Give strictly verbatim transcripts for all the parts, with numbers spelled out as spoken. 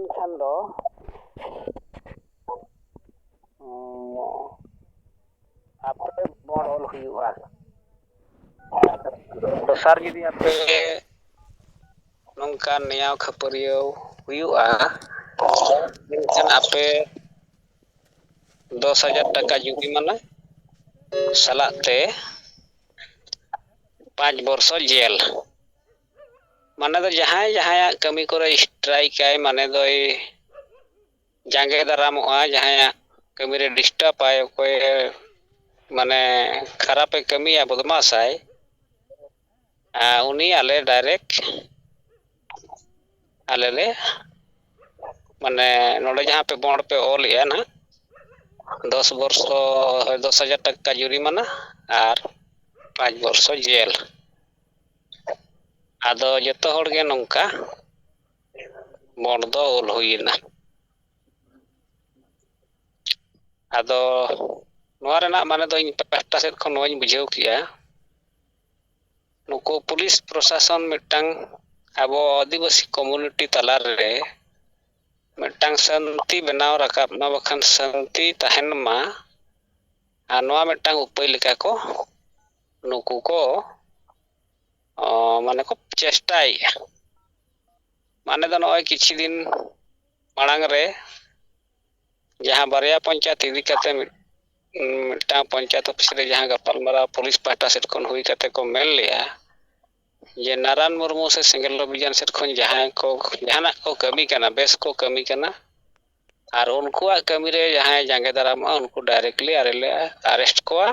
ᱮᱱᱠᱷᱟᱱ ᱫᱚ ᱩᱸ, ᱟᱯᱮ ᱵᱚᱱ ᱚᱞ ᱦᱩᱭᱩᱜᱼᱟ᱾ ᱫᱚᱥᱟᱨ ᱡᱩᱫᱤ ᱟᱯᱮ ᱱᱚᱝᱠᱟ ᱱᱮᱭᱟᱣ ᱠᱷᱟᱹᱯᱟᱹᱨᱤᱭᱟᱹᱣ ᱦᱩᱭᱩᱜᱼᱟ, ᱢᱮᱱᱠᱷᱟᱱ ᱟᱯᱮ ᱫᱚᱥ ᱦᱟᱡᱟᱨ ᱴᱟᱠᱟ ᱡᱩᱨᱤᱢᱟᱱᱟ ᱥᱟᱞᱟᱜ ᱛᱮ ᱯᱟᱸᱪ ᱵᱚᱨᱥᱚ ᱡᱮᱞ᱾ ᱢᱟᱱᱮ ᱫᱚ ᱡᱟᱦᱟᱸᱭ ᱡᱟᱦᱟᱸᱭᱟᱜ ᱠᱟᱹᱢᱤ ᱠᱚᱨᱮ ᱥᱴᱨᱟᱭᱤᱠᱟᱭ, ᱢᱟᱱᱮ ᱫᱚᱭ ᱡᱟᱸᱜᱮ ᱫᱟᱨᱟᱢᱚᱜᱼᱟ, ᱡᱟᱦᱟᱸᱭᱟᱜ ᱠᱟᱹᱢᱤᱨᱮ ᱰᱤᱥᱴᱟᱵᱟᱭ, ᱚᱠᱚᱭᱮ ᱢᱟᱱᱮ ᱠᱷᱟᱨᱟᱯᱮ ᱠᱟᱹᱢᱤᱭᱟ, ᱵᱚᱫᱢᱟᱥᱟᱭ, ᱟᱨ ᱩᱱᱤ ᱟᱞᱮ ᱰᱟᱭᱨᱮᱠᱴ ᱟᱞᱮ ᱞᱮ ᱢᱟᱱᱮ ᱱᱚᱰᱮ ᱡᱟᱦᱟᱸ ᱯᱮ ᱵᱚᱱᱰ ᱯᱮ ᱚᱞᱮᱜᱼᱟ ᱱᱟᱦᱟᱜ, ᱫᱚᱥ ᱵᱚᱨᱥᱚ, ᱫᱚᱥ ᱦᱟᱡᱟᱨ ᱴᱟᱠᱟ ᱡᱩᱨᱤᱢᱟᱱᱟ ᱟᱨ ᱯᱟᱸᱪ ᱵᱚᱨᱥᱚ ᱡᱮᱞ᱾ ᱟᱫᱚ ᱡᱚᱛᱚ ᱦᱚᱲ ᱜᱮ ᱱᱚᱝᱠᱟ ᱵᱚᱱᱰ ᱫᱚ ᱚᱞ ᱦᱩᱭᱮᱱᱟ᱾ ᱟᱫᱚ ᱱᱚᱣᱟ ᱨᱮᱱᱟᱜ ᱢᱟᱱᱮ ᱫᱚ ᱤᱧ ᱯᱟᱦᱴᱟ ᱥᱮᱫ ᱠᱷᱚᱱ ᱱᱚᱣᱟᱧ ᱵᱩᱡᱷᱟᱹᱣ ᱠᱮᱜᱼᱟ, ᱱᱩᱠᱩ ᱯᱩᱞᱤᱥ ᱯᱨᱚᱥᱟᱥᱚᱱ ᱢᱤᱫᱴᱟᱝ ᱟᱵᱚ ᱟᱹᱫᱤᱵᱟᱹᱥᱤ ᱠᱚᱢᱩᱱᱤᱴᱤ ᱛᱟᱞᱟ ᱨᱮ ᱢᱤᱫᱴᱟᱝ ᱥᱟᱹᱱᱛᱤ ᱵᱮᱱᱟᱣ ᱨᱟᱠᱟᱵ ᱢᱟ, ᱵᱟᱠᱷᱟᱱ ᱥᱟᱹᱱᱛᱤ ᱛᱟᱦᱮᱱ ᱢᱟ᱾ ᱟᱨ ᱱᱚᱣᱟ ᱢᱤᱫᱴᱟᱝ ᱩᱯᱟᱹᱭ ᱞᱮᱠᱟ ᱠᱚ ᱱᱩᱠᱩ ᱠᱚ, ᱚ, ᱢᱟᱱᱮ ᱠᱚ ᱪᱮᱥᱴᱟᱭᱮᱫᱼᱟ᱾ ᱢᱟᱱᱮ ᱫᱚ ᱱᱚᱜᱼᱚᱭ ᱠᱤᱪᱷᱩ ᱫᱤᱱ ᱢᱟᱲᱟᱝ ᱨᱮ ᱡᱟᱦᱟᱸ ᱵᱟᱨᱭᱟ ᱯᱚᱧᱪᱟᱭᱮᱛ ᱤᱫᱤ ᱠᱟᱛᱮ ᱢᱤᱫ-, ᱢᱤᱫᱴᱟᱝ ᱯᱚᱧᱪᱟᱭᱮᱛ ᱚᱯᱷᱤᱥ ᱨᱮ ᱡᱟᱦᱟᱸ ᱜᱟᱯᱟᱞᱢᱟᱨᱟᱣ ᱯᱩᱞᱤᱥ ᱯᱟᱦᱴᱟ ᱥᱮᱫ ᱠᱷᱚᱱ ᱦᱩᱭ ᱠᱟᱛᱮ ᱠᱚ ᱢᱮᱱ ᱞᱮᱜᱼᱟ ᱡᱮ ᱱᱟᱨᱟᱱ ᱢᱩᱨᱢᱩ ᱥᱮ ᱥᱮᱸᱜᱮᱞ ᱚᱵᱷᱤᱡᱟᱱ ᱥᱮᱫ ᱠᱷᱚᱱ ᱡᱟᱦᱟᱸᱭ ᱠᱚ ᱡᱟᱦᱟᱱᱟᱜ ᱠᱚ ᱠᱟᱹᱢᱤ ᱠᱟᱱᱟ, ᱵᱮᱥ ᱠᱚ ᱠᱟᱹᱢᱤ ᱠᱟᱱᱟ, ᱟᱨ ᱩᱱᱠᱩᱣᱟᱜ ᱠᱟᱹᱢᱤ ᱨᱮ ᱡᱟᱦᱟᱸᱭ ᱡᱟᱸᱜᱮ ᱫᱟᱨᱟᱢᱚᱜᱼᱟ, ᱩᱱᱠᱩ ᱰᱟᱭᱨᱮᱠᱴᱞᱤ ᱟᱞᱮ ᱞᱮ ᱟᱨᱮᱥᱴ ᱠᱚᱣᱟ,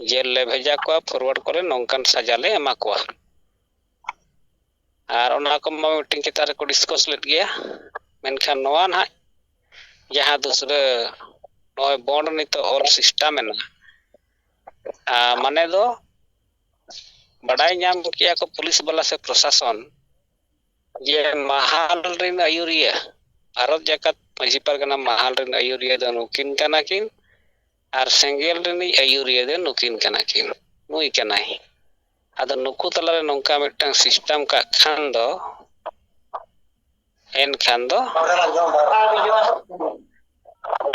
ᱡᱮᱞ ᱞᱮ ᱵᱷᱮᱡᱟ ᱠᱚᱣᱟ, ᱯᱷᱚᱨᱣᱟᱨᱰ ᱠᱚᱨᱮ ᱱᱚᱝᱠᱟᱱ ᱥᱟᱡᱟ ᱞᱮ ᱮᱢᱟ ᱠᱚᱣᱟ᱾ ᱟᱨ ᱚᱱᱟ ᱠᱚᱢᱟ ᱢᱤᱫᱴᱮᱱ ᱪᱮᱛᱟᱱ ᱨᱮᱠᱚ ᱰᱤᱥᱠᱟᱥ ᱞᱮᱫ ᱜᱮᱭᱟ, ᱢᱮᱱᱠᱷᱟᱱ ᱱᱚᱣᱟ ᱱᱟᱦᱟᱜ ᱡᱟᱦᱟᱸ ᱫᱩᱥᱨᱟᱹ ᱱᱚᱜᱼᱚᱭ ᱵᱚᱱᱰ ᱱᱤᱛᱚᱜ ᱚᱞ ᱥᱤᱥᱴᱮᱢ ᱮᱱᱟ, ᱟᱨ ᱢᱟᱱᱮ ᱫᱚ ᱵᱟᱰᱟᱭ ᱧᱟᱢ ᱠᱮᱜᱼᱟ ᱠᱚ ᱯᱩᱞᱤᱥ ᱵᱟᱞᱟ ᱥᱮ ᱯᱨᱚᱥᱟᱥᱚᱱ ᱡᱮ ᱢᱟᱦᱟᱞ ᱨᱮᱱ ᱟᱹᱭᱩᱨᱤᱭᱟᱹ, ᱵᱷᱟᱨᱚᱛ ᱡᱟᱠᱟᱛ ᱢᱟᱹᱡᱷᱤ ᱯᱟᱨᱜᱟᱱᱟ ᱢᱟᱦᱟᱞ ᱨᱮᱱ ᱟᱹᱭᱩᱨᱤᱭᱟᱹ ᱫᱚ ᱱᱩᱠᱤᱱ ᱠᱟᱱᱟ ᱠᱤᱱ, ᱟᱨ ᱥᱮᱸᱜᱮᱞ ᱨᱤᱱᱤᱡ ᱟᱹᱭᱩᱨᱤᱭᱟᱹ ᱫᱚ ᱱᱩᱠᱤᱱ ᱠᱟᱱᱟ ᱠᱤᱱ, ᱱᱩᱭ ᱠᱟᱱᱟᱭ᱾ ᱟᱫᱚ ᱱᱩᱠᱩ ᱛᱟᱞᱟᱨᱮ ᱱᱚᱝᱠᱟ ᱢᱤᱫᱴᱟᱝ ᱥᱤᱥᱴᱮᱢ ᱠᱟᱜ ᱠᱷᱟᱱ ᱫᱚ ᱠᱷᱟᱱ ᱫᱚ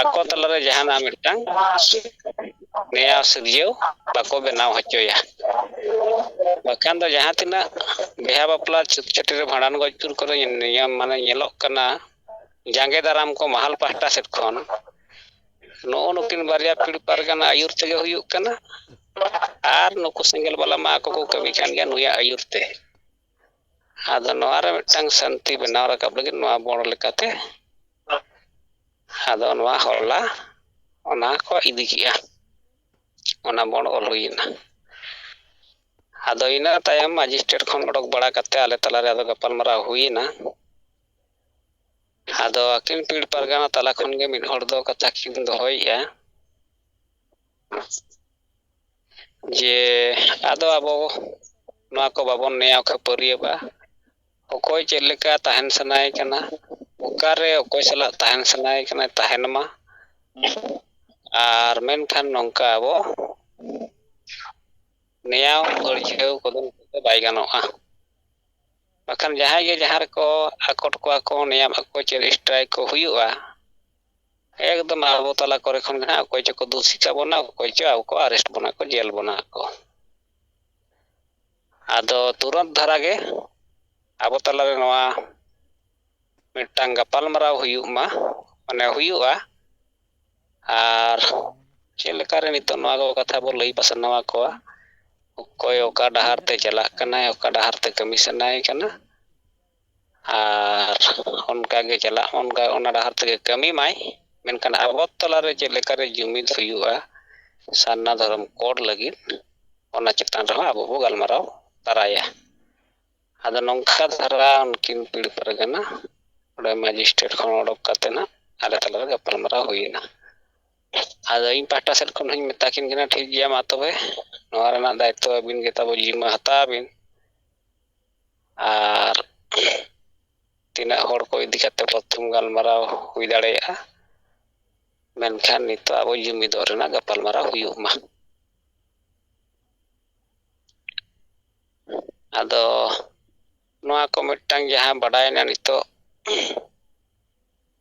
ᱟᱠᱚ ᱛᱟᱞᱟᱨᱮ ᱡᱟᱦᱟᱱᱟᱜ ᱢᱤᱫᱴᱟᱝ ᱱᱮᱭᱟᱣ ᱥᱤᱨᱡᱟᱹᱣ ᱵᱟᱠᱚ ᱵᱮᱱᱟᱣ ᱦᱚᱪᱚᱭᱟ᱾ ᱵᱟᱠᱷᱟᱱ ᱫᱚ ᱡᱟᱦᱟᱸ ᱛᱤᱱᱟᱹᱜ ᱵᱤᱦᱟ ᱵᱟᱯᱞᱟ, ᱪᱷᱩᱛ ᱪᱷᱟᱹᱴᱭᱟᱹᱨ, ᱵᱷᱟᱸᱰᱟᱱ, ᱜᱚᱡ ᱜᱩᱨ ᱠᱚᱨᱮ ᱱᱤᱭᱚᱢ ᱢᱟᱱᱮ ᱧᱮᱞᱚᱜ ᱠᱟᱱᱟ, ᱡᱟᱸᱜᱮ ᱫᱟᱨᱟᱢ ᱠᱚ ᱢᱟᱦᱟᱞ ᱯᱟᱦᱴᱟ ᱥᱮᱫ ᱠᱷᱚᱱ ᱱᱩᱜᱼᱩ ᱱᱩᱠᱤᱱ ᱵᱟᱨᱭᱟ ᱯᱤᱲ ᱯᱟᱨᱜᱟᱱᱟ ᱟᱹᱭᱩᱨ ᱛᱮᱜᱮ ᱦᱩᱭᱩᱜ ᱠᱟᱱᱟ, ᱟᱨ ᱱᱩᱠᱩ ᱥᱮᱸᱜᱮᱞ ᱵᱟᱞᱟ ᱢᱟ ᱟᱠᱚ ᱠᱚ ᱠᱟᱹᱢᱤ ᱠᱟᱱ ᱜᱮᱭᱟ ᱱᱩᱭᱟᱜ ᱟᱹᱭᱩᱨ ᱛᱮ᱾ ᱟᱫᱚ ᱱᱚᱣᱟ ᱨᱮ ᱢᱤᱫᱴᱟᱝ ᱥᱟᱱᱛᱤ ᱵᱮᱱᱟᱣ ᱨᱟᱠᱟᱵ ᱞᱟᱹᱜᱤᱫ ᱱᱚᱣᱟ ᱵᱚᱱ ᱞᱮᱠᱟᱛᱮ ᱟᱫᱚ ᱱᱚᱣᱟ ᱦᱚᱞᱟ ᱚᱱᱟ ᱠᱚ ᱤᱫᱤ ᱠᱮᱜᱼᱟ, ᱚᱱᱟ ᱵᱚᱱ ᱚᱞ ᱦᱩᱭᱮᱱᱟ᱾ ᱟᱫᱚ ᱤᱱᱟᱹ ᱛᱟᱭᱚᱢ ᱢᱮᱡᱤᱥᱴᱨᱮᱴ ᱠᱷᱚᱱ ᱚᱰᱚᱠ ᱵᱟᱲᱟ ᱠᱟᱛᱮ ᱟᱞᱮ ᱛᱟᱞᱟᱨᱮ ᱟᱫᱚ ᱜᱟᱯᱟᱞᱢᱟᱨᱟᱣ ᱦᱩᱭᱮᱱᱟ᱾ ᱟᱫᱚ ᱟᱹᱠᱤᱱ ᱯᱤᱲ ᱯᱟᱨᱜᱟᱱᱟ ᱛᱟᱞᱟ ᱠᱷᱚᱱ ᱜᱮ ᱢᱤᱫ ᱦᱚᱲ ᱫᱚ ᱠᱟᱛᱷᱟ ᱠᱤᱱ ᱫᱚᱦᱚᱭᱮᱜᱼᱟ ᱡᱮ ᱟᱫᱚ ᱟᱵᱚ ᱱᱚᱣᱟ ᱠᱚ ᱵᱟᱵᱚᱱ ᱱᱮᱭᱟᱣ ᱠᱷᱟᱹᱯᱟᱹᱨᱤᱭᱟᱹᱜᱼᱟ᱾ ᱚᱠᱚᱭ ᱪᱮᱫ ᱞᱮᱠᱟ ᱛᱟᱦᱮᱱ ᱥᱟᱱᱟᱭᱮ ᱠᱟᱱᱟ, ᱚᱠᱟᱨᱮ ᱚᱠᱚᱭ ᱥᱟᱞᱟᱜ ᱛᱟᱦᱮᱱ ᱥᱟᱱᱟᱭᱮ ᱠᱟᱱᱟ, ᱛᱟᱦᱮᱱ ᱢᱟ᱾ ᱟᱨ ᱢᱮᱱᱠᱷᱟᱱ ᱱᱚᱝᱠᱟ ᱟᱵᱚ ᱱᱮᱭᱟᱣ ᱟᱹᱲᱡᱷᱟᱹᱣ ᱠᱚᱫᱚ ᱱᱤᱛᱚᱜ ᱫᱚ ᱵᱟᱭ ᱜᱟᱱᱚᱜᱼᱟ᱾ ᱵᱟᱠᱷᱟᱱ ᱡᱟᱦᱟᱸᱭ ᱜᱮ ᱡᱟᱦᱟᱸ ᱨᱮᱠᱚ ᱟᱠᱚᱴ ᱠᱚᱣᱟ ᱠᱚ, ᱱᱮᱭᱟᱢ ᱟᱠᱚ ᱪᱮᱫ ᱥᱴᱨᱟᱭᱤᱠ ᱠᱚ ᱦᱩᱭᱩᱜᱼᱟ, ᱮᱠᱫᱚᱢ ᱟᱵᱚ ᱛᱟᱞᱟ ᱠᱚᱨᱮ ᱠᱷᱚᱱ ᱜᱮ ᱦᱟᱸᱜ ᱚᱠᱚᱭ ᱪᱚᱠᱚ ᱫᱩᱥᱤ ᱠᱟᱵᱚᱱᱟ, ᱚᱠᱚᱭ ᱪᱚ ᱟᱵᱚ ᱠᱚ ᱟᱨᱮᱥᱴ ᱵᱚᱱᱟ ᱠᱚ, ᱡᱮᱞ ᱵᱚᱱᱟ ᱠᱚ᱾ ᱟᱫᱚ ᱛᱩᱨᱟᱹᱛ ᱫᱷᱟᱨᱟ ᱜᱮ ᱟᱵᱚ ᱛᱟᱞᱟᱨᱮ ᱱᱚᱣᱟ ᱢᱤᱫᱴᱟᱝ ᱜᱟᱯᱟᱞᱢᱟᱨᱟᱣ ᱦᱩᱭᱩᱜ ᱢᱟ, ᱢᱟᱱᱮ ᱦᱩᱭᱩᱜᱼᱟ᱾ ᱟᱨ ᱪᱮᱫ ᱞᱮᱠᱟᱨᱮ ᱱᱤᱛᱚᱜ ᱱᱚᱣᱟ ᱠᱚ ᱠᱟᱛᱷᱟ ᱵᱚ ᱞᱟᱹᱭ ᱯᱟᱥᱱᱟᱣ ᱟᱠᱚᱣᱟ, ᱚᱠᱚᱭ ᱚᱠᱟ ᱰᱟᱦᱟᱨ ᱛᱮ ᱪᱟᱞᱟᱜ ᱠᱟᱱᱟᱭ, ᱚᱠᱟ ᱰᱟᱦᱟᱨ ᱛᱮ ᱠᱟᱹᱢᱤ ᱥᱟᱱᱟᱭᱮ ᱠᱟᱱᱟ, ᱟᱨ ᱚᱱᱠᱟ ᱜᱮ ᱪᱟᱞᱟᱜ, ᱚᱱᱠᱟ ᱚᱱᱟ ᱰᱟᱦᱟᱨ ᱛᱮᱜᱮ ᱠᱟᱹᱢᱤ ᱢᱟᱭ᱾ ᱢᱮᱱᱠᱷᱟᱱ ᱟᱵᱚ ᱛᱟᱞᱟᱨᱮ ᱪᱮᱫ ᱞᱮᱠᱟᱨᱮ ᱡᱩᱢᱤᱫ ᱦᱩᱭᱩᱜᱼᱟ ᱥᱟᱨᱱᱟ ᱫᱷᱚᱨᱚᱢ ᱠᱳᱰ ᱞᱟᱹᱜᱤᱫ, ᱚᱱᱟ ᱪᱮᱛᱟᱱ ᱨᱮᱦᱚᱸ ᱟᱵᱚ ᱵᱚ ᱜᱟᱞᱢᱟᱨᱟᱣ ᱛᱟᱨᱟᱭᱟ᱾ ᱟᱫᱚ ᱱᱚᱝᱠᱟ ᱫᱷᱟᱨᱟ ᱩᱱᱠᱤᱱ ᱯᱤᱲ ᱯᱟᱨᱜᱟᱱᱟ ᱚᱸᱰᱮ ᱢᱮᱡᱤᱥᱴᱨᱮᱴ ᱠᱷᱚᱱ ᱚᱰᱚᱠ ᱠᱟᱛᱮ ᱱᱟᱜ ᱟᱞᱮ ᱛᱟᱞᱟᱨᱮ ᱜᱟᱯᱟᱞᱢᱟᱨᱟᱣ ᱦᱩᱭᱮᱱᱟ᱾ ᱟᱫᱚ ᱤᱧ ᱯᱟᱦᱴᱟ ᱥᱮᱫ ᱠᱷᱚᱱ ᱦᱚᱸᱧ ᱢᱮᱛᱟ ᱠᱤᱱ ᱠᱟᱱᱟ, ᱴᱷᱤᱠ ᱜᱮᱭᱟ, ᱢᱟ ᱛᱚᱵᱮ ᱱᱚᱣᱟ ᱨᱮᱱᱟᱜ ᱫᱟᱭᱤᱛᱛᱚ ᱟᱹᱵᱤᱱ ᱜᱮ ᱛᱟᱵᱚ ᱡᱤᱢᱟᱹ ᱦᱟᱛᱟᱣ ᱵᱤᱱ, ᱟᱨ ᱛᱤᱱᱟᱹᱜ ᱦᱚᱲ ᱠᱚ ᱤᱫᱤ ᱠᱟᱛᱮ ᱯᱨᱚᱛᱷᱚᱢ ᱜᱟᱞᱢᱟᱨᱟᱣ ᱦᱩᱭ ᱫᱟᱲᱮᱭᱟᱜᱼᱟ, ᱢᱮᱱᱠᱷᱟᱱ ᱱᱤᱛᱚᱜ ᱟᱵᱚ ᱡᱩᱢᱤᱫᱚᱜ ᱨᱮᱱᱟᱜ ᱜᱟᱯᱟᱞᱢᱟᱨᱟᱣ ᱦᱩᱭᱩᱜ ᱢᱟ᱾ ᱟᱫᱚ ᱱᱚᱣᱟ ᱠᱚ ᱢᱤᱫᱴᱟᱝ ᱡᱟᱦᱟᱸ ᱵᱟᱰᱟᱭᱮᱱᱟ ᱱᱤᱛᱚᱜ,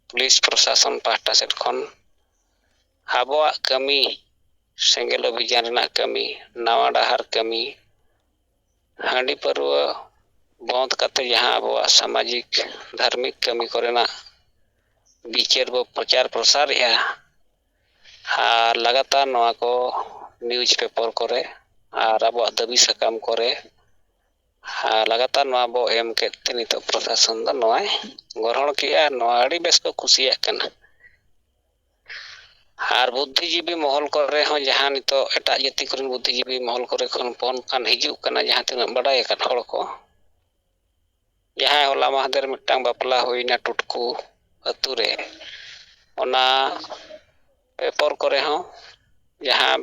ᱯᱩᱞᱤᱥ ᱯᱨᱚᱥᱟᱥᱚᱱ ᱯᱟᱦᱴᱟ ᱥᱮᱫ ᱠᱷᱚᱱ ᱟᱵᱚᱣᱟᱜ ᱠᱟᱹᱢᱤ, ᱥᱮᱸᱜᱮᱞ ᱚᱵᱷᱤᱡᱟᱱ ᱨᱮᱱᱟᱜ ᱠᱟᱹᱢᱤ, ᱱᱟᱣᱟ ᱰᱟᱦᱟᱨ ᱠᱟᱹᱢᱤ, ᱦᱟᱺᱰᱤ ᱯᱟᱹᱨᱣᱟᱹ ᱵᱚᱸᱫᱽ ᱠᱟᱛᱮ ᱡᱟᱦᱟᱸ ᱟᱵᱚᱣᱟᱜ ᱥᱟᱢᱟᱡᱤᱠ ᱫᱷᱟᱨᱢᱤᱠ ᱠᱟᱹᱢᱤ ᱠᱚᱨᱮᱱᱟᱜ ᱵᱤᱪᱟᱹᱨ ᱵᱚ ᱯᱨᱚᱪᱟᱨ ᱯᱨᱚᱥᱟᱨᱮᱜᱼᱟ, ᱟᱨ ᱞᱟᱜᱟᱛᱟᱨ ᱱᱚᱣᱟ ᱠᱚ ᱱᱤᱭᱩᱡᱽ ᱯᱮᱯᱟᱨ ᱠᱚᱨᱮ ᱟᱨ ᱟᱵᱚᱣᱟᱜ ᱫᱟᱹᱵᱤ ᱥᱟᱠᱟᱢ ᱠᱚᱨᱮ ᱟᱨ ᱞᱟᱜᱟᱛᱟᱨ ᱱᱚᱣᱟ ᱵᱚ ᱮᱢ ᱠᱮᱫ ᱛᱮ ᱱᱤᱛᱚᱜ ᱯᱨᱚᱥᱟᱥᱚᱱ ᱫᱚ ᱱᱚᱣᱟᱭ ᱜᱚᱨᱦᱚᱬ ᱠᱮᱜᱼᱟ᱾ ᱱᱚᱣᱟ ᱟᱹᱰᱤ ᱵᱮᱥ ᱠᱚ ᱠᱩᱥᱤᱭᱟᱜ ᱠᱟᱱᱟ᱾ ᱟᱨ ᱵᱩᱫᱽᱫᱷᱤᱡᱤᱵᱤ ᱢᱚᱦᱚᱞ ᱠᱚᱨᱮ ᱦᱚᱸ ᱡᱟᱦᱟᱸ ᱱᱤᱛᱚᱜ ᱮᱴᱟᱜ ᱡᱟᱹᱛᱤ ᱠᱚᱨᱮᱱ ᱵᱩᱫᱽᱫᱷᱤᱡᱤᱵᱤ ᱢᱚᱦᱚᱞ ᱠᱚᱨᱮ ᱠᱷᱚᱱ ᱯᱷᱳᱱ ᱠᱟᱱ ᱦᱤᱡᱩᱜ ᱠᱟᱱᱟ, ᱡᱟᱦᱟᱸ ᱛᱤᱱᱟᱹᱜ ᱵᱟᱰᱟᱭ ᱟᱠᱟᱫ ᱦᱚᱲ ᱠᱚ, ᱡᱟᱦᱟᱸᱭ ᱦᱚᱞᱟ ᱢᱟᱦᱫᱮᱨ ᱢᱤᱫᱴᱟᱝ ᱵᱟᱯᱞᱟ ᱦᱩᱭᱱᱟ ᱴᱩᱴᱠᱩ ᱟᱹᱛᱩ ᱨᱮ, ᱚᱱᱟ ᱯᱮᱯᱚᱨ ᱠᱚᱨᱮ ᱦᱚᱸ ᱡᱟᱦᱟᱸ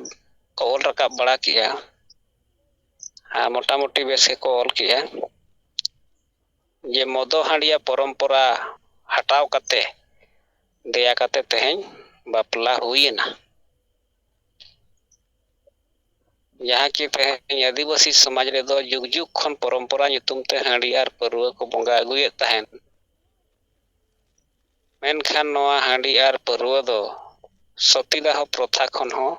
ᱠᱚ ᱚᱞ ᱨᱟᱠᱟᱵ ᱵᱟᱲᱟ ᱠᱮᱜᱼᱟ, ᱟᱨ ᱢᱚᱴᱟᱢᱩᱴᱤ ᱵᱮᱥ ᱜᱮᱠᱚ ᱚᱞ ᱠᱮᱜᱼᱟ ᱡᱮ ᱢᱚᱫᱚ ᱦᱟᱺᱰᱤᱭᱟ ᱯᱚᱨᱚᱢᱯᱚᱨᱟ ᱦᱟᱴᱟᱣ ᱠᱟᱛᱮ ᱫᱮᱭᱟ ᱠᱟᱛᱮ ᱛᱮᱦᱮᱧ ᱵᱟᱯᱞᱟ ᱦᱩᱭᱮᱱᱟ᱾ ᱡᱟᱦᱟᱸ ᱠᱤ ᱛᱮᱦᱮᱧ ᱟᱹᱫᱤᱵᱟᱹᱥᱤ ᱥᱚᱢᱟᱡᱽ ᱨᱮᱫᱚ ᱡᱩᱜᱽ ᱡᱩᱜᱽ ᱠᱷᱚᱱ ᱯᱚᱨᱚᱢᱯᱚᱨᱟ ᱧᱩᱛᱩᱢ ᱛᱮ ᱦᱟᱺᱰᱤ ᱟᱨ ᱯᱟᱹᱨᱣᱟᱹ ᱠᱚ ᱵᱚᱸᱜᱟ ᱟᱹᱜᱩᱭᱮᱫ ᱛᱟᱦᱮᱸᱱ᱾ ᱢᱮᱱᱠᱷᱟᱱ ᱱᱚᱣᱟ ᱦᱟᱺᱰᱤ ᱟᱨ ᱯᱟᱹᱨᱣᱟᱹ ᱫᱚ ᱥᱚᱛᱤᱫᱟᱦᱚ ᱯᱨᱚᱛᱷᱟ ᱠᱷᱚᱱ ᱦᱚᱸ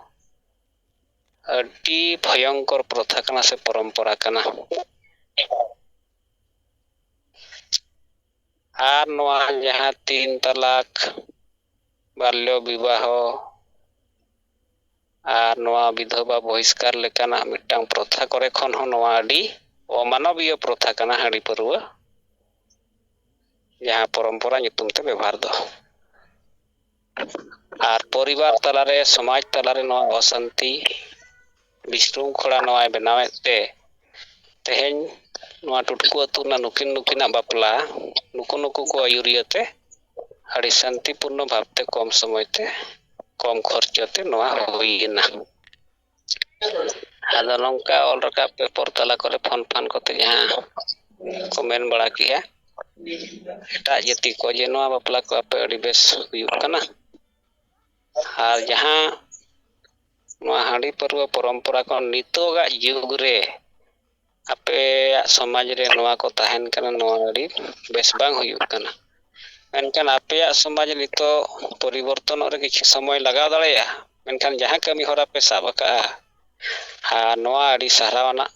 ᱟᱹᱰᱤ ᱵᱷᱚᱭᱚᱝᱠᱚᱨ ᱯᱨᱚᱛᱷᱟ ᱠᱟᱱᱟ ᱥᱮ ᱯᱚᱨᱚᱢᱯᱚᱨᱟ ᱠᱟᱱᱟ᱾ ᱟᱨ ᱱᱚᱣᱟ ᱡᱟᱦᱟᱸ ᱛᱤᱱ ᱛᱟᱞᱟᱠ, ᱵᱟᱞᱭᱚ ᱵᱤᱵᱟᱦᱚ ᱟᱨ ᱱᱚᱣᱟ ᱵᱤᱫᱷᱚᱵᱟ ᱵᱚᱦᱤᱥᱠᱟᱨ ᱞᱮᱠᱟᱱᱟᱜ ᱢᱤᱫᱴᱟᱝ ᱯᱨᱚᱛᱷᱟ ᱠᱚᱨᱮ ᱠᱷᱚᱱ ᱦᱚᱸ ᱱᱚᱣᱟ ᱟᱹᱰᱤ ᱚᱢᱟᱱᱚᱵᱤᱭᱚ ᱯᱨᱚᱛᱷᱟ ᱠᱟᱱᱟ ᱦᱟᱺᱰᱤ ᱯᱟᱹᱨᱣᱟᱹ, ᱡᱟᱦᱟᱸ ᱯᱚᱨᱚᱢᱯᱚᱨᱟ ᱧᱩᱛᱩᱢ ᱛᱮ ᱵᱮᱵᱷᱟᱨ ᱫᱚ᱾ ᱟᱨ ᱯᱚᱨᱤᱵᱟᱨ ᱛᱟᱞᱟᱨᱮ, ᱥᱚᱢᱟᱡᱽ ᱛᱟᱞᱟᱨᱮ ᱱᱚᱣᱟ ᱚᱥᱟᱱᱛᱤ, ᱵᱤᱥᱨᱩᱝᱠᱷᱚᱲᱟ ᱱᱚᱣᱟᱭ ᱵᱮᱱᱟᱣᱮᱫ ᱛᱮ ᱛᱮᱦᱮᱧ ᱱᱚᱣᱟ ᱴᱩᱴᱠᱩ ᱟᱹᱛᱩ ᱨᱮᱱᱟᱜ ᱱᱩᱠᱤᱱ ᱱᱩᱠᱤᱱᱟᱜ ᱵᱟᱯᱞᱟ ᱱᱩᱠᱩ ᱱᱩᱠᱩ ᱠᱚ ᱟᱹᱭᱩᱨᱤᱭᱟᱹ ᱛᱮ ᱟᱹᱰᱤ ᱥᱟᱱᱛᱤᱯᱩᱨᱱᱚ ᱵᱷᱟᱵᱽᱛᱮ ᱠᱚᱢ ᱥᱚᱢᱚᱭ ᱛᱮ ᱠᱚᱢ ᱠᱷᱚᱨᱪᱟ ᱛᱮ ᱱᱚᱣᱟ ᱦᱩᱭᱮᱱᱟ᱾ ᱟᱫᱚ ᱱᱚᱝᱠᱟ ᱚᱞ ᱨᱟᱠᱟᱵ ᱯᱮᱯᱚᱨ ᱛᱟᱞᱟ ᱠᱚᱨᱮ ᱯᱷᱳᱱ ᱯᱷᱟᱱ ᱠᱚᱛᱮ ᱡᱟᱦᱟᱸ ᱠᱚ ᱢᱮᱱ ᱵᱟᱲᱟ ᱠᱮᱜᱼᱟ ᱮᱴᱟᱜ ᱡᱟᱹᱛᱤ ᱠᱚ ᱡᱮ ᱱᱚᱣᱟ ᱵᱟᱯᱞᱟ ᱠᱚ ᱟᱯᱮ ᱟᱹᱰᱤ ᱵᱮᱥ ᱦᱩᱭᱩᱜ ᱠᱟᱱᱟ, ᱟᱨ ᱡᱟᱦᱟᱸ ᱱᱚᱣᱟ ᱦᱟᱺᱰᱤ ᱯᱟᱹᱨᱣᱟᱹ ᱯᱚᱨᱚᱢᱯᱚᱨᱟ ᱠᱷᱚᱱ ᱱᱤᱛᱚᱜᱟᱜ ᱡᱩᱜᱽ ᱨᱮ ᱟᱯᱮᱭᱟᱜ ᱥᱚᱢᱟᱡᱽ ᱨᱮ ᱱᱚᱣᱟ ᱠᱚ ᱛᱟᱦᱮᱱ ᱠᱟᱱᱟ, ᱱᱚᱣᱟ ᱟᱹᱰᱤ ᱵᱮᱥ ᱵᱟᱝ ᱦᱩᱭᱩᱜ ᱠᱟᱱᱟ᱾ ᱢᱮᱱᱠᱷᱟᱱ ᱟᱯᱮᱭᱟᱜ ᱥᱚᱢᱟᱡᱽ ᱱᱤᱛᱚᱜ ᱯᱚᱨᱤᱵᱚᱨᱛᱚᱱᱚᱜ ᱨᱮ ᱠᱤᱪᱷᱩ ᱥᱚᱢᱚᱭ ᱞᱟᱜᱟᱣ ᱫᱟᱲᱮᱭᱟᱜᱼᱟ, ᱢᱮᱱᱠᱷᱟᱱ ᱡᱟᱦᱟᱸ ᱠᱟᱹᱢᱤ ᱦᱚᱨᱟ ᱯᱮ ᱥᱟᱵ ᱟᱠᱟᱫᱼᱟ, ᱟᱨ ᱱᱚᱣᱟ ᱟᱹᱰᱤ ᱥᱟᱨᱦᱟᱣ ᱟᱱᱟᱜ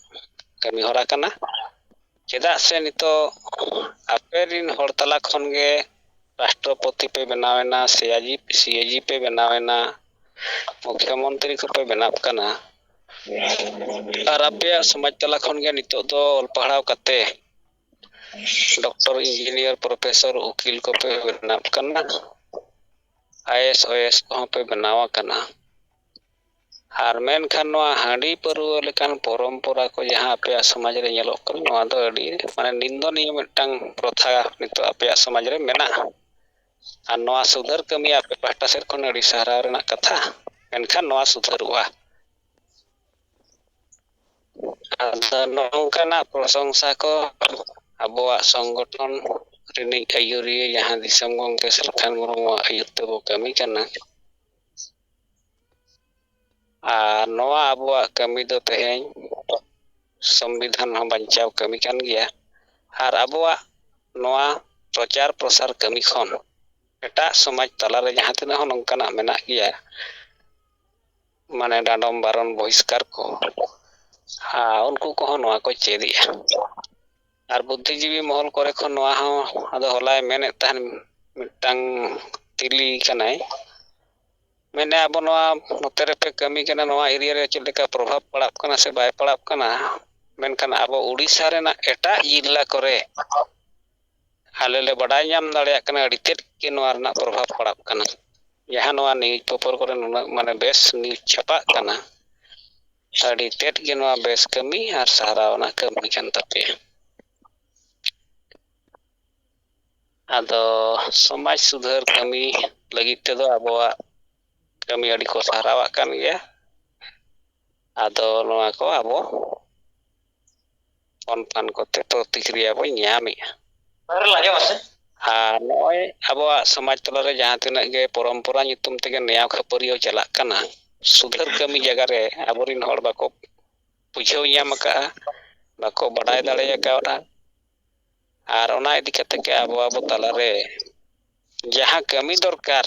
ᱠᱟᱹᱢᱤ ᱦᱚᱨᱟ ᱠᱟᱱᱟ᱾ ᱪᱮᱫᱟᱜ ᱥᱮ ᱱᱤᱛᱚᱜ ᱟᱯᱮ ᱨᱤᱱ ᱦᱚᱲ ᱛᱟᱞᱟ ᱠᱷᱚᱱ ᱜᱮ ᱨᱟᱥᱴᱨᱚᱯᱚᱛᱤ ᱯᱮ ᱵᱮᱱᱟᱣ ᱮᱱᱟ, ᱥᱤ ᱮ ᱡᱤ, ᱥᱤ ᱮ ᱡᱤ ᱯᱮ ᱵᱮᱱᱟᱣ ᱮᱱᱟ, ᱢᱩᱠᱷᱭᱚᱢᱚᱱᱛᱨᱤ ᱠᱚᱯᱮ ᱵᱮᱱᱟᱣ ᱠᱟᱱᱟ᱾ ᱟᱨ ᱟᱯᱮᱭᱟᱜ ᱥᱚᱢᱟᱡᱽ ᱛᱟᱞᱟ ᱠᱷᱚᱱ ᱜᱮ ᱱᱤᱛᱚᱜ ᱫᱚ ᱚᱞ ᱯᱟᱲᱦᱟᱣ ᱠᱟᱛᱮ ᱰᱚᱠᱴᱚᱨ, ᱤᱧᱡᱤᱱᱤᱭᱟᱨ, ᱯᱨᱚᱯᱷᱮᱥᱚᱨ, ᱩᱠᱤᱞ ᱠᱚᱯᱮ ᱵᱮᱱᱟᱣ ᱠᱟᱱᱟ, ᱟᱭ ᱮᱥ, ᱳ ᱮᱥ ᱠᱚᱦᱚᱸ ᱯᱮ ᱵᱮᱱᱟᱣ ᱟᱠᱟᱱᱟ᱾ ᱟᱨ ᱢᱮᱱᱠᱷᱟᱱ ᱱᱚᱣᱟ ᱦᱟᱺᱰᱤ ᱯᱟᱹᱨᱣᱟᱹ ᱞᱮᱠᱟᱱ ᱯᱚᱨᱚᱢᱯᱚᱨᱟ ᱠᱚ ᱡᱟᱦᱟᱸ ᱟᱯᱮᱭᱟᱜ ᱥᱚᱢᱟᱡᱽ ᱨᱮ ᱧᱮᱞᱚᱜ ᱠᱟᱱᱟ, ᱱᱚᱣᱟ ᱫᱚ ᱟᱹᱰᱤ ᱢᱟᱱᱮ ᱱᱤᱱᱫᱚᱱᱤᱭᱚ ᱢᱤᱫᱴᱟᱝ ᱯᱨᱚᱛᱷᱟ ᱱᱤᱛᱚᱜ ᱟᱯᱮᱭᱟᱜ ᱥᱚᱢᱟᱡᱽ ᱨᱮ ᱢᱮᱱᱟᱜᱼᱟ᱾ ᱟᱨ ᱱᱚᱣᱟ ᱥᱩᱫᱷᱟᱹᱨ ᱠᱟᱹᱢᱤ ᱟᱯᱮ ᱯᱟᱦᱴᱟ ᱥᱮᱫ ᱠᱷᱚᱱ ᱟᱹᱰᱤ ᱥᱟᱨᱦᱟᱣ ᱨᱮᱱᱟᱜ ᱠᱟᱛᱷᱟ, ᱢᱮᱱᱠᱷᱟᱱ ᱱᱚᱣᱟ ᱥᱩᱫᱷᱟᱹᱨᱚᱜᱼᱟ᱾ ᱟᱫᱚ ᱱᱚᱝᱠᱟᱱᱟᱜ ᱯᱨᱚᱥᱚᱝᱥᱟ ᱠᱚ ᱟᱵᱚᱣᱟᱜ ᱥᱚᱝᱜᱚᱴᱷᱚᱱ ᱨᱤᱱᱤᱡ ᱟᱹᱭᱩᱨᱤᱭᱟᱹ ᱡᱟᱦᱟᱸ ᱫᱤᱥᱚᱢ ᱜᱚᱢᱠᱮ ᱥᱟᱞᱠᱷᱟᱱ ᱢᱩᱨᱢᱩᱣᱟᱜ ᱟᱹᱭᱩᱨ ᱛᱮᱵᱚ ᱠᱟᱹᱢᱤ ᱠᱟᱱᱟ᱾ ᱟᱨ ᱱᱚᱣᱟ ᱟᱵᱚᱣᱟᱜ ᱠᱟᱹᱢᱤ ᱫᱚ ᱛᱮᱦᱮᱧ ᱥᱚᱝᱵᱤᱫᱷᱟᱱ ᱦᱚᱸ ᱵᱟᱧᱪᱟᱣ ᱠᱟᱹᱢᱤ ᱠᱟᱱ ᱜᱮᱭᱟ᱾ ᱟᱨ ᱟᱵᱚᱣᱟᱜ ᱱᱚᱣᱟ ᱯᱨᱚᱪᱟᱨ ᱯᱨᱚᱥᱟᱨ ᱠᱟᱹᱢᱤ ᱠᱷᱚᱱ ᱮᱴᱟᱜ ᱥᱚᱢᱟᱡᱽ ᱛᱟᱞᱟᱨᱮ ᱡᱟᱦᱟᱸ ᱛᱤᱱᱟᱹᱜ ᱦᱚᱸ ᱱᱚᱝᱠᱟᱱᱟᱜ ᱢᱮᱱᱟᱜ ᱜᱮᱭᱟ, ᱢᱟᱱᱮ ᱰᱟᱸᱰᱚᱢ ᱵᱟᱨᱚᱱ ᱵᱚᱦᱤᱥᱠᱟᱨ ᱠᱚ, ᱟᱨ ᱩᱱᱠᱩ ᱠᱚᱦᱚᱸ ᱱᱚᱣᱟ ᱠᱚ ᱪᱮᱫ ᱮᱜᱼᱟ᱾ ᱟᱨ ᱵᱩᱫᱽᱫᱷᱤᱡᱤᱵᱤ ᱢᱚᱦᱚᱞ ᱠᱚᱨᱮ ᱠᱷᱚᱱ ᱱᱚᱣᱟ ᱦᱚᱸ ᱟᱫᱚ ᱦᱚᱞᱟᱭ ᱢᱮᱱᱮᱫ ᱛᱟᱦᱮᱱ, ᱢᱤᱫᱴᱟᱝ ᱛᱤᱞᱤ ᱠᱟᱱᱟᱭ, ᱢᱮᱱᱮᱫ, ᱟᱵᱚ ᱱᱚᱣᱟ ᱱᱚᱛᱮ ᱨᱮᱯᱮ ᱠᱟᱹᱢᱤ ᱠᱟᱱᱟ, ᱱᱚᱣᱟ ᱮᱨᱤᱭᱟ ᱨᱮ ᱪᱮᱫ ᱞᱮᱠᱟ ᱯᱨᱚᱵᱷᱟᱵᱽ ᱯᱟᱲᱟᱜ ᱠᱟᱱᱟ ᱥᱮ ᱵᱟᱭ ᱯᱟᱲᱟᱜ ᱠᱟᱱᱟ? ᱢᱮᱱᱠᱷᱟᱱ ᱟᱵᱚ ᱩᱲᱤᱥᱥᱟ ᱨᱮᱱᱟᱜ ᱮᱴᱟᱜ ᱡᱤᱞᱟ ᱠᱚᱨᱮ ᱟᱞᱮ ᱞᱮ ᱵᱟᱰᱟᱭ ᱧᱟᱢ ᱫᱟᱲᱮᱭᱟᱜ ᱠᱟᱱᱟ ᱟᱹᱰᱤ ᱛᱮᱫ ᱜᱮ ᱱᱚᱣᱟ ᱨᱮᱱᱟᱜ ᱯᱨᱚᱵᱷᱟᱵᱽ ᱯᱟᱲᱟᱜ ᱠᱟᱱᱟ᱾ ᱡᱟᱦᱟᱸ ᱱᱚᱣᱟ ᱱᱤᱭᱩᱡᱽ ᱯᱮᱯᱟᱨ ᱠᱚᱨᱮ ᱱᱩᱱᱟᱹᱜ ᱢᱟᱱᱮ ᱵᱮᱥ ᱱᱤᱭᱩᱡᱽ ᱪᱷᱟᱯᱟᱜ ᱠᱟᱱᱟ, ᱟᱹᱰᱤ ᱛᱮᱫ ᱜᱮ ᱱᱚᱣᱟ ᱵᱮᱥ ᱠᱟᱹᱢᱤ ᱟᱨ ᱥᱟᱨᱦᱟᱣ ᱨᱮᱱᱟᱜ ᱠᱟᱹᱢᱤ ᱠᱟᱱ ᱛᱟᱯᱮᱭᱟ᱾ ᱟᱫᱚ ᱥᱚᱢᱟᱡᱽ ᱥᱩᱫᱷᱟᱹᱨ ᱠᱟᱹᱢᱤ ᱞᱟᱹᱜᱤᱫ ᱛᱮᱫᱚ ᱟᱵᱚᱣᱟᱜ ᱠᱟᱹᱢᱤ ᱟᱹᱰᱤ ᱠᱚ ᱥᱟᱨᱦᱟᱣᱟᱜ ᱠᱟᱱ ᱜᱮᱭᱟ᱾ ᱟᱫᱚ ᱱᱚᱣᱟ ᱠᱚ ᱟᱵᱚ ᱯᱷᱳᱱ ᱯᱷᱟᱱ ᱠᱚᱛᱮ ᱯᱨᱚᱛᱤᱠᱨᱤᱭᱟ ᱵᱚᱱ ᱧᱟᱢᱮᱜᱼᱟ᱾ ᱟᱨ ᱱᱚᱜᱼᱚᱭ ᱟᱵᱚᱣᱟᱜ ᱥᱚᱢᱟᱡᱽ ᱛᱟᱞᱟᱨᱮ ᱡᱟᱦᱟᱸ ᱛᱤᱱᱟᱹᱜ ᱜᱮ ᱯᱚᱨᱚᱢᱯᱚᱨᱟ ᱧᱩᱛᱩᱢ ᱛᱮᱜᱮ ᱱᱮᱭᱟᱣ ᱠᱷᱟᱹᱯᱟᱹᱨᱤᱭᱟᱹ ᱪᱟᱞᱟᱜ ᱠᱟᱱᱟ, ᱥᱩᱫᱷᱟᱹᱨ ᱠᱟᱹᱢᱤ ᱡᱟᱭᱜᱟ ᱨᱮ ᱟᱵᱚᱨᱮᱱ ᱦᱚᱲ ᱵᱟᱠᱚ ᱵᱩᱡᱷᱟᱹᱣ ᱧᱟᱢ ᱟᱠᱟᱫᱼᱟ, ᱵᱟᱠᱚ ᱵᱟᱰᱟᱭ ᱫᱟᱲᱮ ᱟᱠᱟᱫᱼᱟ᱾ ᱟᱨ ᱚᱱᱟ ᱤᱫᱤ ᱠᱟᱛᱮ ᱜᱮ ᱟᱵᱚ ᱟᱵᱚ ᱛᱟᱞᱟᱨᱮ ᱡᱟᱦᱟᱸ ᱠᱟᱹᱢᱤ ᱫᱚᱨᱠᱟᱨ,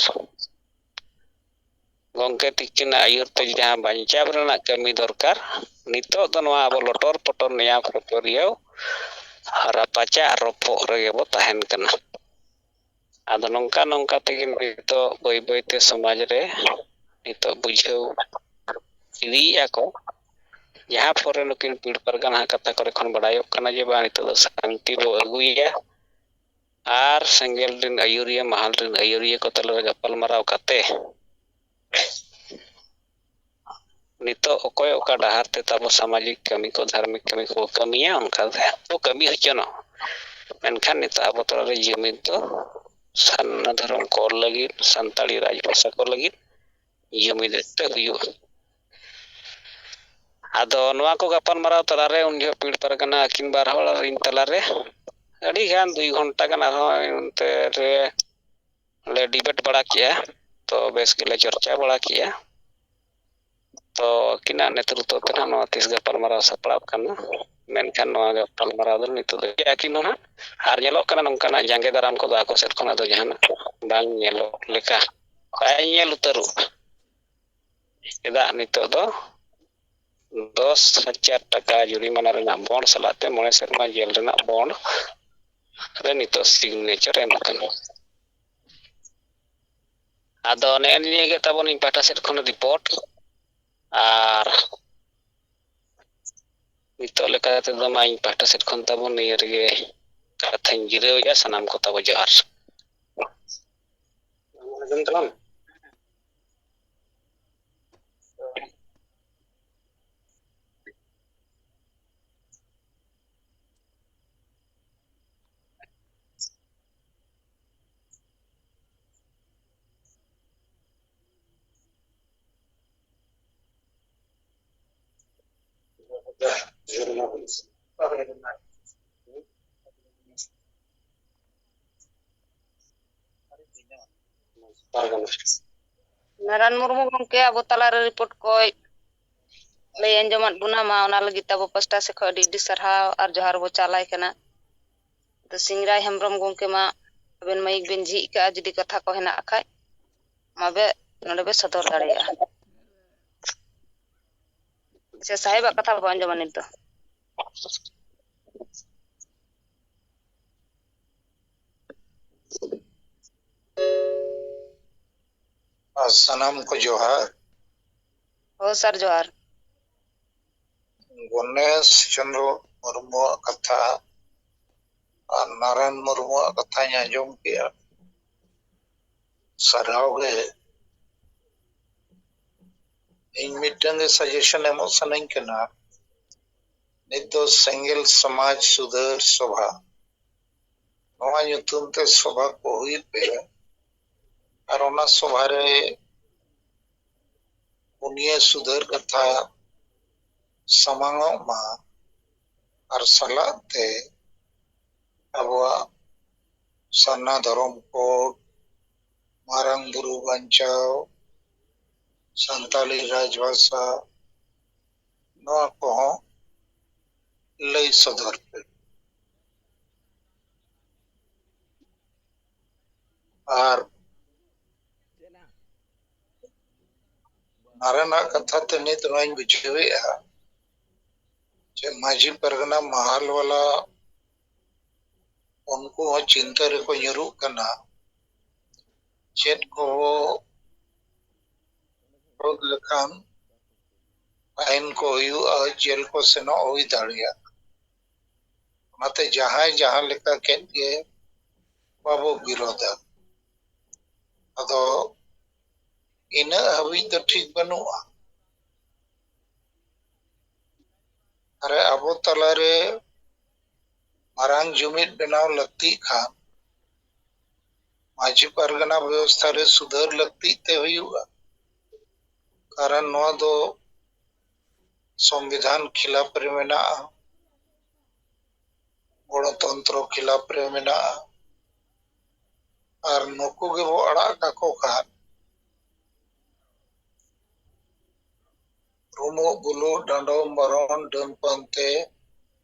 ᱜᱚᱢᱠᱮ ᱛᱤᱠᱤᱱᱟᱜ ᱟᱹᱭᱩᱨ ᱛᱮ ᱡᱟᱦᱟᱸ ᱵᱟᱧᱪᱟᱣ ᱨᱮᱱᱟᱜ ᱠᱟᱹᱢᱤ ᱫᱚᱨᱠᱟᱨ, ᱱᱤᱛᱚᱜ ᱫᱚ ᱱᱚᱣᱟ ᱟᱵᱚ ᱞᱚᱴᱚᱨ ᱯᱚᱴᱚᱨ ᱱᱮᱭᱟᱣ ᱠᱷᱟᱹᱯᱟᱹᱨᱤᱭᱟᱹᱣ ᱨᱟᱯᱟᱪᱟᱜ ᱨᱚᱯᱚᱜ ᱨᱮᱜᱮ ᱵᱚ ᱛᱟᱦᱮᱱ ᱠᱟᱱᱟ᱾ ᱟᱫᱚ ᱱᱚᱝᱠᱟ ᱱᱚᱝᱠᱟ ᱛᱮᱜᱮ ᱱᱤᱛᱚᱜ ᱵᱟᱹᱭ ᱵᱟᱹᱭ ᱛᱮ ᱥᱚᱢᱟᱡᱽ ᱨᱮ ᱱᱤᱛᱚᱜ ᱵᱩᱡᱷᱟᱹᱣ ᱤᱫᱤᱭᱮᱫᱼᱟ ᱠᱚ, ᱡᱟᱦᱟᱸ ᱯᱚᱨᱮ ᱱᱩᱠᱤᱱ ᱯᱤᱲ ᱯᱟᱨᱜᱟᱱᱟ ᱠᱟᱛᱷᱟ ᱠᱚᱨᱮ ᱠᱷᱚᱱ ᱵᱟᱲᱟᱭᱚᱜ ᱠᱟᱱᱟ ᱡᱮ ᱵᱟᱝ, ᱱᱤᱛᱚᱜ ᱫᱚ ᱥᱟᱱᱛᱤ ᱵᱚ ᱟᱹᱜᱩᱭᱮᱭᱟ᱾ ᱟᱨ ᱥᱮᱸᱜᱮᱞ ᱨᱮᱱ ᱟᱹᱭᱩᱨᱤᱭᱟᱹ, ᱢᱟᱦᱟᱞ ᱨᱮᱱ ᱟᱹᱭᱩᱨᱤᱭᱟᱹ ᱠᱚ ᱛᱟᱞᱟᱨᱮ ᱜᱟᱯᱟᱞᱢᱟᱨᱟᱣ ᱠᱟᱛᱮ ᱱᱤᱛᱚᱜ ᱚᱠᱚᱭ ᱚᱠᱟ ᱰᱟᱦᱟᱨ ᱛᱮ ᱛᱟᱵᱚ ᱥᱟᱢᱟᱡᱤᱠ ᱠᱟᱹᱢᱤ ᱠᱚ, ᱫᱷᱟᱨᱢᱤᱠ ᱠᱟᱹᱢᱤ ᱠᱚ ᱠᱟᱹᱢᱤᱭᱟ, ᱚᱱᱠᱟ ᱠᱚ ᱠᱟᱹᱢᱤ ᱦᱚᱪᱚᱱᱚᱜ᱾ ᱢᱮᱱᱠᱷᱟᱱ ᱱᱤᱛᱚᱜ ᱟᱵᱚ ᱛᱟᱞᱟᱨᱮ ᱡᱩᱢᱤᱫ ᱫᱚ ᱥᱟᱨᱱᱟ ᱫᱷᱚᱨᱚᱢ ᱠᱚ ᱞᱟᱹᱜᱤᱫ, ᱥᱟᱱᱛᱟᱲᱤ ᱨᱟᱡᱽ ᱵᱷᱟᱥᱟ ᱠᱚ ᱞᱟᱹᱜᱤᱫ ᱡᱩᱢᱤᱫ ᱛᱮ ᱦᱩᱭᱩᱜᱼᱟ᱾ ᱟᱫᱚ ᱱᱚᱣᱟ ᱠᱚ ᱜᱟᱯᱟᱞᱢᱟᱨᱟᱣ ᱛᱟᱞᱟᱨᱮ ᱩᱱ ᱡᱚᱦᱚᱜ ᱯᱤᱲ ᱯᱟᱨᱜᱟᱱᱟ ᱟᱹᱠᱤᱱ ᱵᱟᱨ ᱦᱚᱲ ᱟᱨ ᱤᱧ ᱛᱟᱞᱟᱨᱮ ᱟᱹᱰᱤ ᱜᱟᱱ ᱫᱩᱭ ᱜᱷᱚᱱᱴᱟ ᱜᱟᱱ ᱟᱨᱦᱚᱸ ᱚᱱᱛᱮ ᱨᱮ ᱞᱮ ᱰᱤᱵᱮᱴ ᱵᱟᱲᱟ ᱠᱮᱜᱼᱟ᱾ ᱛᱚ ᱵᱮᱥ ᱜᱮᱞᱮ ᱪᱚᱨᱪᱟ ᱵᱟᱲᱟ ᱠᱮᱜᱼᱟ᱾ ᱛᱚ ᱟᱹᱠᱤᱱᱟᱜ ᱱᱮᱛᱨᱤᱛᱵ ᱛᱮ ᱱᱟᱦᱟᱜ ᱱᱚᱣᱟ ᱛᱤᱥ ᱜᱟᱯᱟᱞᱢᱟᱨᱟᱣ ᱥᱟᱯᱲᱟᱣ ᱠᱟᱱᱟ᱾ ᱢᱮᱱᱠᱷᱟᱱ ᱱᱚᱣᱟ ᱜᱟᱯᱟᱞᱢᱟᱨᱟᱣ ᱫᱚ ᱱᱤᱛᱚᱜ ᱫᱚ ᱟᱹᱠᱤᱱ ᱦᱚᱸ ᱱᱟᱦᱟᱜ, ᱟᱨ ᱧᱮᱞᱚᱜ ᱠᱟᱱᱟ ᱱᱚᱝᱠᱟᱱᱟᱜ ᱡᱟᱸᱜᱮ ᱫᱟᱨᱟᱢ ᱠᱚᱫᱚ ᱟᱠᱚ ᱥᱮᱫ ᱠᱷᱚᱱᱟᱜ ᱫᱚ ᱡᱟᱦᱟᱱᱟᱜ ᱵᱟᱝ ᱧᱮᱞᱚᱜ ᱞᱮᱠᱟ, ᱵᱟᱭ ᱧᱮᱞ ᱩᱛᱟᱹᱨᱚᱜᱼᱟ᱾ ᱪᱮᱫᱟᱜ ᱱᱤᱛᱚᱜ ᱫᱚ ᱫᱚᱥ ᱦᱟᱡᱟᱨ ᱴᱟᱠᱟ ᱡᱩᱨᱤᱢᱟᱱᱟ ᱨᱮᱱᱟᱜ ᱵᱚᱱᱰ ᱥᱟᱞᱟᱜ ᱛᱮ ᱢᱚᱬᱮ ᱥᱮᱨᱢᱟ ᱡᱮᱞ ᱨᱮᱱᱟᱜ ᱵᱚᱱᱰ ᱨᱮ ᱱᱤᱛᱚᱜ ᱥᱤᱜᱽᱱᱮᱪᱟᱨ ᱮᱢ ᱟᱠᱟᱱᱟ᱾ ᱟᱫᱚ ᱱᱮᱜᱼᱮ ᱱᱤᱭᱟᱹ ᱜᱮ ᱛᱟᱵᱚᱱ ᱤᱧ ᱯᱟᱦᱴᱟ ᱥᱮᱫ ᱠᱷᱚᱱ ᱨᱤᱯᱳᱨᱴ᱾ ᱟᱨ ᱱᱤᱛᱚᱜ ᱞᱮᱠᱟ ᱛᱮᱫᱚ ᱢᱟ ᱤᱧ ᱯᱟᱦᱴᱟ ᱥᱮᱫ ᱠᱷᱚᱱ ᱛᱟᱵᱚᱱ ᱱᱤᱭᱟᱹ ᱨᱮᱜᱮ ᱠᱟᱛᱷᱟᱧ ᱡᱤᱨᱟᱹᱣᱮᱫᱼᱟ᱾ ᱥᱟᱱᱟᱢ ᱠᱚ ᱛᱟᱵᱚ ᱡᱚᱦᱟᱨ᱾ ᱟᱸᱡᱚᱢ ᱛᱟᱞᱟᱝ? ᱱᱟᱨᱟᱭᱚᱱ ᱢᱩᱨᱢᱩ ᱜᱚᱢᱠᱮ ᱟᱵᱚ ᱛᱟᱞᱟᱨᱮ ᱨᱤᱯᱳᱨᱴ ᱠᱚᱭ ᱞᱟᱹᱭ ᱟᱸᱡᱚᱢᱟᱫ ᱵᱚᱱᱟ, ᱢᱟ ᱚᱱᱟ ᱞᱟᱹᱜᱤᱫ ᱛᱮ ᱟᱵᱚ ᱯᱟᱥᱴᱟ ᱥᱮᱫ ᱠᱷᱚᱱ ᱟᱹᱰᱤ ᱟᱹᱰᱤ ᱥᱟᱨᱦᱟᱣ ᱟᱨ ᱡᱚᱦᱟᱨ ᱵᱚ ᱪᱟᱞᱟᱭ ᱠᱟᱱᱟ᱾ ᱛᱚ ᱥᱤᱝᱨᱟᱭ ᱦᱮᱢᱵᱨᱚᱢ ᱜᱚᱢᱠᱮ ᱢᱟ ᱟᱵᱮᱱ ᱢᱟᱭᱤᱠ ᱵᱮᱱ ᱡᱷᱤᱡ ᱠᱟᱜᱼᱟ, ᱡᱩᱫᱤ ᱠᱟᱛᱷᱟ ᱠᱚ ᱦᱮᱱᱟᱜ ᱠᱷᱟᱡ ᱢᱟ ᱵᱮ ᱱᱚᱰᱮ ᱵᱮ ᱥᱚᱫᱚᱨ ᱫᱟᱲᱮᱭᱟᱜᱼᱟ᱾ ᱥᱮ ᱥᱟᱦᱮᱵᱟᱜ ᱠᱟᱛᱷᱟ ᱵᱟᱵᱚ ᱟᱸᱡᱚᱢᱟ ᱱᱤᱛ ᱫᱚ? ᱟᱨ ᱥᱟᱱᱟᱢ ᱠᱚ ᱡᱚᱦᱟᱨ᱾ ᱦᱳ ᱥᱟᱨ, ᱡᱚᱦᱟᱨ᱾ ᱜᱚᱱᱮᱥ ᱪᱚᱸᱫᱽᱨᱚ ᱢᱩᱨᱢᱩᱣᱟᱜ ᱠᱟᱛᱷᱟ ᱟᱨ ᱱᱟᱨᱟᱭᱚᱱ ᱢᱩᱨᱢᱩᱣᱟᱜ ᱠᱟᱛᱷᱟᱧ ᱟᱸᱡᱚᱢ ᱠᱮᱜᱼᱟ᱾ ᱥᱟᱨᱦᱟᱣ ᱜᱮ᱾ ᱤᱧ ᱢᱤᱫᱴᱟᱝ ᱜᱮ suggestion ᱮᱢᱚᱜ ᱥᱟᱱᱟᱧ ᱠᱟᱱᱟ᱾ ᱱᱤᱛ ᱫᱚ ᱥᱮᱸᱜᱮᱞ ᱥᱚᱢᱟᱡᱽ ᱥᱩᱫᱷᱟᱹᱨ ᱥᱚᱵᱷᱟ, ᱱᱚᱣᱟ ᱧᱩᱛᱩᱢ ᱛᱮ ᱥᱚᱵᱷᱟ ᱠᱚ ᱦᱩᱭᱩᱜ ᱯᱮ᱾ ᱟᱨ ᱚᱱᱟ ᱥᱚᱵᱷᱟ ᱨᱮ ᱯᱩᱱᱭᱟᱹ ᱥᱩᱫᱷᱟᱹᱨ ᱠᱟᱛᱷᱟ ᱥᱟᱢᱟᱝᱚᱜ ᱢᱟ᱾ ᱟᱨ ᱥᱟᱞᱟᱜ ᱛᱮ ᱟᱵᱚᱣᱟᱜ ᱥᱟᱨᱱᱟ ᱫᱷᱚᱨᱚᱢ code, ᱢᱟᱨᱟᱝ ᱵᱩᱨᱩ ᱵᱟᱧᱪᱟᱣ, ᱥᱟᱱᱛᱟᱲᱤ ᱨᱟᱡᱽᱵᱷᱟᱥᱟ, ᱱᱚᱣᱟ ᱠᱚᱦᱚᱸ ᱞᱟᱹᱭ ᱥᱚᱫᱚᱨ ᱯᱮ᱾ ᱟᱨ ᱱᱟᱨᱮᱱᱟᱜ ᱠᱟᱛᱷᱟ ᱛᱮ ᱱᱤᱛ ᱱᱚᱣᱟᱧ ᱵᱩᱡᱷᱟᱹᱣᱮᱫᱼᱟ ᱡᱮ ᱢᱟᱹᱡᱷᱤ ᱯᱟᱨᱜᱟᱱᱟ ᱢᱟᱦᱟᱞ ᱵᱟᱞᱟ ᱩᱱᱠᱩ ᱦᱚᱸ ᱪᱤᱱᱛᱟᱹ ᱨᱮᱠᱚ ᱧᱩᱨᱩᱜ ᱠᱟᱱᱟ᱾ ᱪᱮᱫ ᱠᱚ ᱨᱳᱫ ᱞᱮᱠᱷᱟᱱ ᱟᱭᱤᱱ ᱠᱚ ᱦᱩᱭᱩᱜᱼᱟ, ᱡᱮᱞ ᱠᱚ ᱥᱮᱱᱚᱜ ᱦᱩᱭ ᱫᱟᱲᱮᱭᱟᱜᱼᱟ᱾ ᱚᱱᱟᱛᱮ ᱡᱟᱦᱟᱸᱭ ᱡᱟᱦᱟᱸ ᱞᱮᱠᱟ ᱠᱮᱫ ᱜᱮ, ᱵᱟᱵᱚ ᱵᱤᱨᱳᱫᱟ᱾ ᱟᱫᱚ ᱤᱱᱟᱹᱜ ᱦᱟᱹᱵᱤᱡ ᱫᱚ ᱴᱷᱤᱠ ᱵᱟᱹᱱᱩᱜᱼᱟ᱾ ᱟᱨᱮ ᱟᱵᱚ ᱛᱟᱞᱟᱨᱮ ᱢᱟᱨᱟᱝ ᱡᱩᱢᱤᱫ ᱵᱮᱱᱟᱣ ᱞᱟᱹᱠᱛᱤᱜ ᱠᱷᱟᱱ ᱢᱟᱹᱡᱷᱤ ᱯᱟᱨᱜᱟᱱᱟ ᱵᱮᱵᱚᱥᱛᱷᱟ ᱨᱮ ᱥᱩᱫᱷᱟᱹᱨ ᱞᱟᱹᱠᱛᱤᱜ ᱛᱮ ᱦᱩᱭᱩᱜᱼᱟ᱾ ᱠᱟᱨᱚᱱ ᱱᱚᱣᱟ ᱫᱚ ᱥᱚᱝᱵᱤᱫᱷᱟᱱ ᱠᱷᱤᱞᱟᱯ ᱨᱮ ᱢᱮᱱᱟᱜᱼᱟ, ᱜᱚᱬᱚᱛᱚᱱᱛᱨᱚ ᱠᱷᱤᱞᱟᱯ ᱨᱮ ᱢᱮᱱᱟᱜᱼᱟ᱾ ᱟᱨ ᱱᱩᱠᱩ ᱜᱮᱵᱚ ᱟᱲᱟᱜ ᱠᱟᱠᱚ ᱠᱷᱟᱱ ᱨᱩᱢᱩᱜ ᱵᱩᱞᱩᱜ, ᱰᱟᱸᱰᱚᱢ ᱵᱟᱨᱚᱱ, ᱰᱟᱹᱱ ᱯᱟᱱᱛᱮ,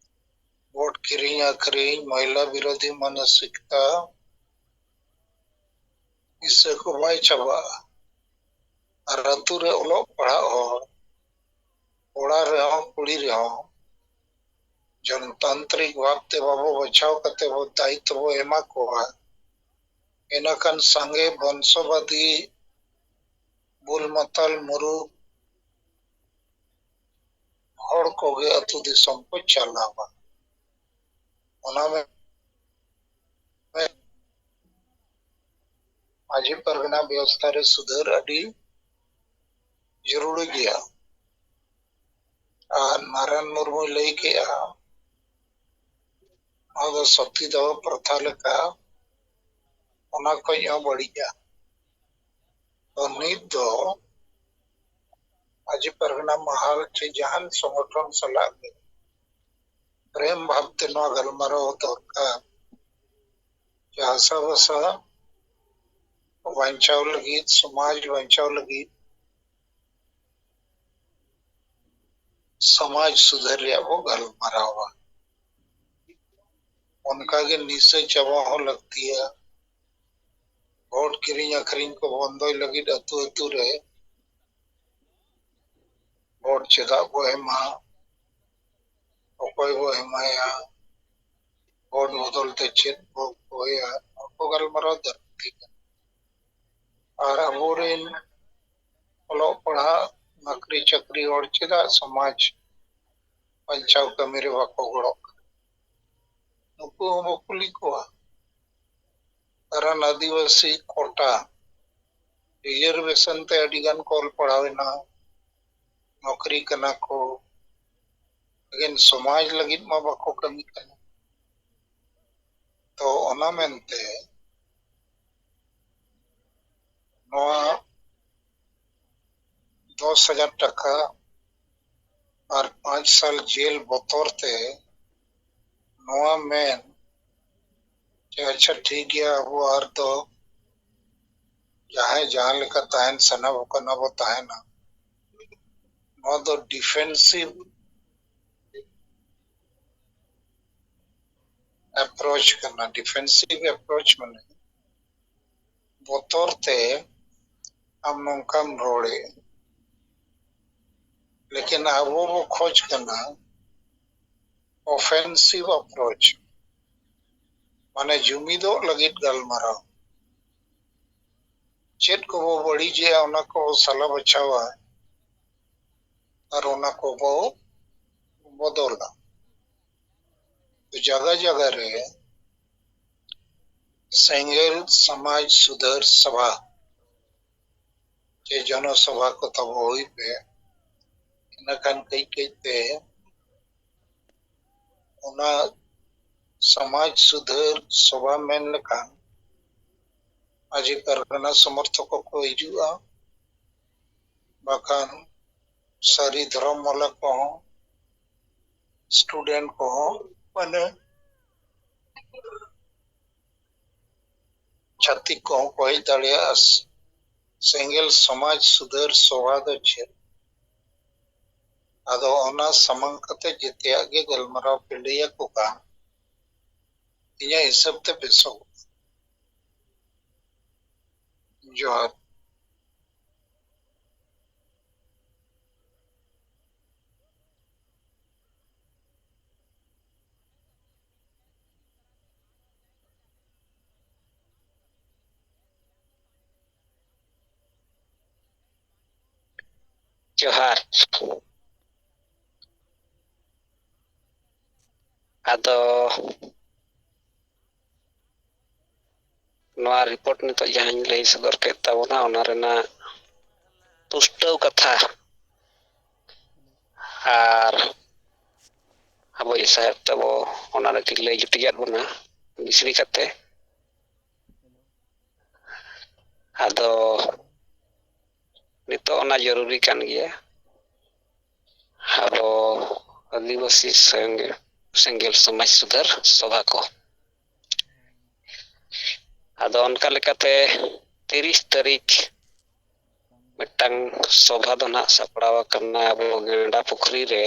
ᱵᱷᱳᱴ ᱠᱤᱨᱤᱧ ᱟᱹᱠᱷᱨᱤᱧ, ᱢᱚᱦᱤᱞᱟ ᱵᱤᱨᱳᱫᱷᱤ ᱢᱟᱱᱚᱥᱤᱠᱛᱟ, ᱠᱚ ᱵᱟᱭ ᱪᱟᱵᱟᱜᱼᱟ᱾ ᱟᱨ ᱟᱹᱛᱩ ᱨᱮ ᱚᱞᱚᱜ ᱯᱟᱲᱦᱟᱜ ᱦᱚᱲ, ᱠᱚᱲᱟ ᱨᱮᱦᱚᱸ ᱠᱩᱲᱤ ᱨᱮᱦᱚᱸ, ᱡᱚᱱᱛᱟᱱᱛᱨᱤᱠ ᱵᱷᱟᱵᱽᱛᱮ ᱵᱟᱵᱚ ᱵᱟᱪᱷᱟᱣ ᱠᱟᱛᱮ ᱵᱚ ᱫᱟᱭᱤᱛᱛᱚ ᱵᱚ ᱮᱢᱟ ᱠᱚᱣᱟ, ᱤᱱᱟᱹᱠᱷᱟᱱ ᱥᱟᱸᱜᱮ ᱵᱚᱝᱥᱚᱵᱟᱫᱤ ᱵᱩᱞ ᱢᱟᱛᱟᱞ ᱢᱩᱨᱩᱠ ᱦᱚᱲ ᱠᱚᱜᱮ ᱟᱹᱛᱩ ᱫᱤᱥᱚᱢ ᱠᱚ ᱪᱟᱞᱟᱣᱟ᱾ ᱚᱱᱟ ᱢᱮ-, ᱢᱮ-, ᱢᱟᱹᱡᱷᱤ ᱯᱟᱨᱜᱟᱱᱟ ᱵᱮᱵᱚᱥᱛᱷᱟ ᱨᱮ ᱥᱩᱫᱷᱟᱹᱨ ᱟᱹᱰᱤ ᱡᱟᱹᱨᱩᱲ ᱜᱮᱭᱟ᱾ ᱟᱨ ᱱᱟᱨᱟᱭᱚᱱ ᱢᱩᱨᱢᱩᱭ ᱞᱟᱹᱭ ᱠᱮᱜᱼᱟ, ᱱᱚᱣᱟ ᱫᱚ ᱥᱚᱛᱤ ᱫᱟᱦᱚ ᱯᱨᱚᱛᱷᱟ ᱞᱮᱠᱟ, ᱚᱱᱟ ᱠᱷᱚᱡ ᱦᱚᱸ ᱵᱟᱹᱲᱤᱡᱼᱟ᱾ ᱛᱚ ᱱᱤᱛ ᱫᱚ ᱢᱟᱹᱡᱷᱤ ᱯᱟᱨᱜᱟᱱᱟ ᱢᱟᱦᱟᱞ ᱪᱮ ᱡᱟᱦᱟᱱ ᱥᱚᱝᱜᱚᱴᱷᱚᱱ ᱥᱟᱞᱟᱜ ᱜᱮ ᱯᱨᱮᱢ ᱵᱷᱟᱵᱽ ᱛᱮ ᱱᱚᱣᱟ ᱜᱟᱞᱢᱟᱨᱟᱣ ᱫᱚᱨᱠᱟᱨ᱾ ᱪᱟᱥᱟᱵᱟᱥᱟ ᱵᱟᱧᱪᱟᱣ ᱞᱟᱹᱜᱤᱫ, ᱥᱚᱢᱟᱡᱽ ᱵᱟᱧᱪᱟᱣ ᱞᱟᱹᱜᱤᱫ, ᱥᱚᱢᱟᱡᱽ ᱥᱩᱫᱷᱟᱹᱨ ᱨᱮᱭᱟᱜ ᱵᱚ ᱜᱟᱞᱢᱟᱨᱟᱣᱟ᱾ ᱚᱱᱠᱟᱜᱮ ᱱᱤᱥᱟᱹ ᱪᱟᱵᱟ ᱦᱚᱸ ᱞᱟᱹᱠᱛᱤᱭᱟ᱾ ᱵᱷᱳᱴ ᱠᱤᱨᱤᱧ ᱟᱹᱠᱷᱨᱤᱧ ᱠᱚ ᱵᱚᱱᱫᱚᱭ ᱞᱟᱹᱜᱤᱫ ᱟᱹᱛᱩ ᱟᱹᱛᱩ ᱨᱮ ᱵᱷᱳᱴ ᱪᱮᱫᱟᱜ ᱵᱚ ᱮᱢᱟ, ᱚᱠᱚᱭ ᱵᱚ ᱮᱢᱟᱭᱟ, ᱵᱷᱳᱴ ᱵᱚᱫᱚᱞ ᱛᱮ ᱪᱮᱫ ᱵᱚ ᱠᱚᱭᱟ, ᱱᱚᱣᱟ ᱠᱚ ᱜᱟᱞᱢᱟᱨᱟᱣ ᱞᱟᱹᱠᱛᱤ ᱠᱟᱱᱟ᱾ ᱟᱨ ᱟᱵᱚᱨᱮᱱ ᱚᱞᱚᱜ ᱯᱟᱲᱦᱟᱜ, ᱱᱚᱠᱨᱤ ᱪᱟᱹᱠᱨᱤ ᱦᱚᱲ ᱪᱮᱫᱟᱜ ᱥᱚᱢᱟᱡᱽ ᱵᱟᱧᱪᱟᱣ ᱠᱟᱹᱢᱤ ᱨᱮ ᱵᱟᱠᱚ ᱜᱚᱲᱚᱜ ᱠᱟᱱᱟ? ᱱᱩᱠᱩ ᱦᱚᱸ ᱵᱚ ᱠᱩᱞᱤ ᱠᱚᱣᱟ᱾ ᱠᱟᱨᱚᱱ ᱟᱹᱫᱤᱵᱟᱹᱥᱤ ᱠᱳᱴᱟ, ᱨᱤᱡᱟᱨᱵᱷᱮᱥᱚᱱ ᱛᱮ ᱟᱹᱰᱤ ᱜᱟᱱ ᱠᱚ ᱚᱞ ᱯᱟᱲᱦᱟᱣ ᱮᱱᱟ, ᱱᱚᱠᱨᱤ ᱠᱟᱱᱟ ᱠᱚ, ᱞᱮᱠᱤᱱ ᱥᱚᱢᱟᱡᱽ ᱞᱟᱹᱜᱤᱫ ᱢᱟ ᱵᱟᱠᱚ ᱠᱟᱹᱢᱤ ᱠᱟᱱᱟ᱾ ᱛᱚ ᱚᱱᱟ ᱢᱮᱱᱛᱮ ᱱᱚᱣᱟ ᱫᱚᱥ ᱦᱟᱡᱟᱨ ᱴᱟᱠᱟ ᱟᱨ ᱯᱟᱸᱪ ᱥᱟᱞ ᱡᱮᱞ ᱵᱚᱛᱚᱨ ᱛᱮ ᱱᱚᱣᱟ ᱢᱮᱱ ᱡᱮ, ᱟᱪᱪᱷᱟ, ᱴᱷᱤᱠ ᱜᱮᱭᱟ, ᱟᱵᱚ ᱟᱨ ᱫᱚ ᱡᱟᱦᱟᱸᱭ ᱡᱟᱦᱟᱸ ᱞᱮᱠᱟ ᱛᱟᱦᱮᱱ ᱥᱟᱱᱟ ᱵᱚ ᱠᱟᱱᱟ ᱵᱚ ᱛᱟᱦᱮᱱᱟ, ᱱᱚᱣᱟ ᱫᱚ ᱰᱤᱯᱷᱮᱱᱥᱤᱵᱷ ᱮᱯᱨᱳᱪ ᱠᱟᱱᱟ᱾ ᱰᱤᱯᱷᱮᱱᱥᱤᱵᱷ ᱮᱯᱨᱳᱪ ᱢᱟᱱᱮ ᱵᱚᱛᱚᱨ ᱛᱮ ᱟᱢ ᱱᱚᱝᱠᱟᱢ ᱨᱚᱲᱮᱫ᱾ ᱞᱮᱠᱤᱱ ᱟᱵᱚ ᱵᱚ ᱠᱷᱚᱡᱽ ᱠᱟᱱᱟ offensive approach, ᱢᱟᱱᱮ ᱡᱩᱢᱤᱫᱚᱜ ᱞᱟᱹᱜᱤᱫ ᱜᱟᱞᱢᱟᱨᱟᱣ᱾ ᱪᱮᱫ ᱠᱚᱵᱚ ᱵᱟᱹᱲᱤᱡᱮᱜᱼᱟ, ᱚᱱᱟ ᱠᱚ ᱥᱟᱞᱟ ᱵᱟᱪᱷᱟᱣᱟ ᱟᱨ ᱚᱱᱟ ᱠᱚᱵᱚ ᱵᱚᱫᱚᱞᱟ᱾ ᱛᱚ ᱡᱟᱭᱜᱟ ᱡᱟᱭᱜᱟ ᱨᱮ ᱥᱮᱸᱜᱮᱞ ᱥᱚᱢᱟᱡᱽ ᱥᱩᱫᱷᱟᱹᱨ ᱥᱚᱵᱷᱟ ᱪᱮ ᱡᱚᱱᱚ ᱥᱚᱵᱷᱟ ᱠᱚ ᱛᱟᱵᱚ ᱦᱩᱭ ᱯᱮ, ᱤᱱᱟᱹᱠᱷᱟᱱ ᱠᱟᱹᱡ ᱠᱟᱹᱡ ᱛᱮ ᱚᱱᱟ ᱥᱚᱢᱟᱡᱽ ᱥᱩᱫᱷᱟᱹᱨ ᱥᱚᱵᱷᱟ ᱢᱮᱱ ᱞᱮᱠᱷᱟᱱ ᱢᱟᱹᱡᱷᱤ ᱯᱟᱨᱜᱟᱱᱟ ᱥᱚᱢᱚᱨᱛᱷᱚᱠ ᱠᱚᱠᱚ ᱦᱤᱡᱩᱜᱼᱟ, ᱵᱟᱠᱷᱟᱱ ᱥᱟᱹᱨᱤ ᱫᱷᱚᱨᱚᱢ ᱵᱟᱞᱟ ᱠᱚᱦᱚᱸ, student ᱠᱚᱦᱚᱸ, ᱢᱟᱱᱮ ᱪᱷᱟᱹᱛᱤᱠ ᱠᱚᱦᱚᱸ ᱠᱚ ᱦᱮᱡ ᱫᱟᱲᱮᱭᱟᱜᱼᱟ᱾ ᱥᱮᱸᱜᱮᱞ ᱥᱚᱢᱟᱡᱽ ᱥᱩᱫᱷᱟᱹᱨ ᱥᱚᱵᱷᱟ ᱫᱚ ᱪᱮᱫ? ᱟᱫᱚ ᱚᱱᱟ ᱥᱟᱢᱟᱝ ᱠᱟᱛᱮ ᱡᱮᱛᱮᱭᱟᱜ ᱜᱮ ᱜᱟᱞᱢᱟᱨᱟᱣ ᱯᱮ ᱞᱟᱹᱭ ᱟᱠᱚ ᱠᱷᱟᱱ ᱤᱧᱟᱹᱜ ᱦᱤᱥᱟᱹᱵ ᱛᱮ ᱵᱮᱥᱚᱜᱼᱟ᱾ ᱡᱚᱦᱟᱨ᱾ ᱡᱚᱦᱟᱨ᱾ ᱟᱫᱚ ᱱᱚᱣᱟ report ᱱᱤᱛᱚᱜ ᱡᱟᱦᱟᱸᱧ ᱞᱟᱹᱭ ᱥᱚᱫᱚᱨ ᱠᱮᱫ ᱛᱟᱵᱚᱱᱟ, ᱚᱱᱟ ᱨᱮᱱᱟᱜ ᱯᱩᱥᱴᱟᱹᱣ ᱠᱟᱛᱷᱟ ᱟᱨ ᱟᱵᱚᱭᱤᱡ ᱥᱟᱦᱮᱵ ᱛᱟᱵᱚ ᱚᱱᱟ ᱨᱮᱠᱤᱱ ᱞᱟᱹᱭ ᱡᱩᱴᱤᱡᱟᱫ ᱵᱚᱱᱟ ᱵᱤᱥᱲᱤ ᱠᱟᱛᱮ᱾ ᱟᱫᱚ ᱱᱤᱛᱚᱜ ᱚᱱᱟ ᱡᱚᱨᱩᱨᱤ ᱠᱟᱱ ᱜᱮᱭᱟ, ᱟᱵᱚ ᱟᱹᱫᱤᱵᱟᱹᱥᱤ ᱥᱮᱸᱜᱮᱞ, ᱥᱮᱸᱜᱮᱞ ᱥᱚᱢᱟᱡᱽ ᱥᱩᱫᱷᱟᱹᱨ ᱥᱚᱵᱷᱟ ᱠᱚ᱾ ᱟᱫᱚ ᱚᱱᱠᱟ ᱞᱮᱠᱟᱛᱮ ᱛᱤᱨᱤᱥ ᱛᱟᱹᱨᱤᱠᱷ ᱢᱤᱫᱴᱟᱝ ᱥᱚᱵᱷᱟ ᱫᱚ ᱱᱟᱦᱟᱜ ᱥᱟᱯᱲᱟᱣ ᱟᱠᱟᱱᱟ ᱟᱵᱚ ᱜᱮᱸᱰᱟ ᱯᱩᱠᱷᱨᱤ ᱨᱮ᱾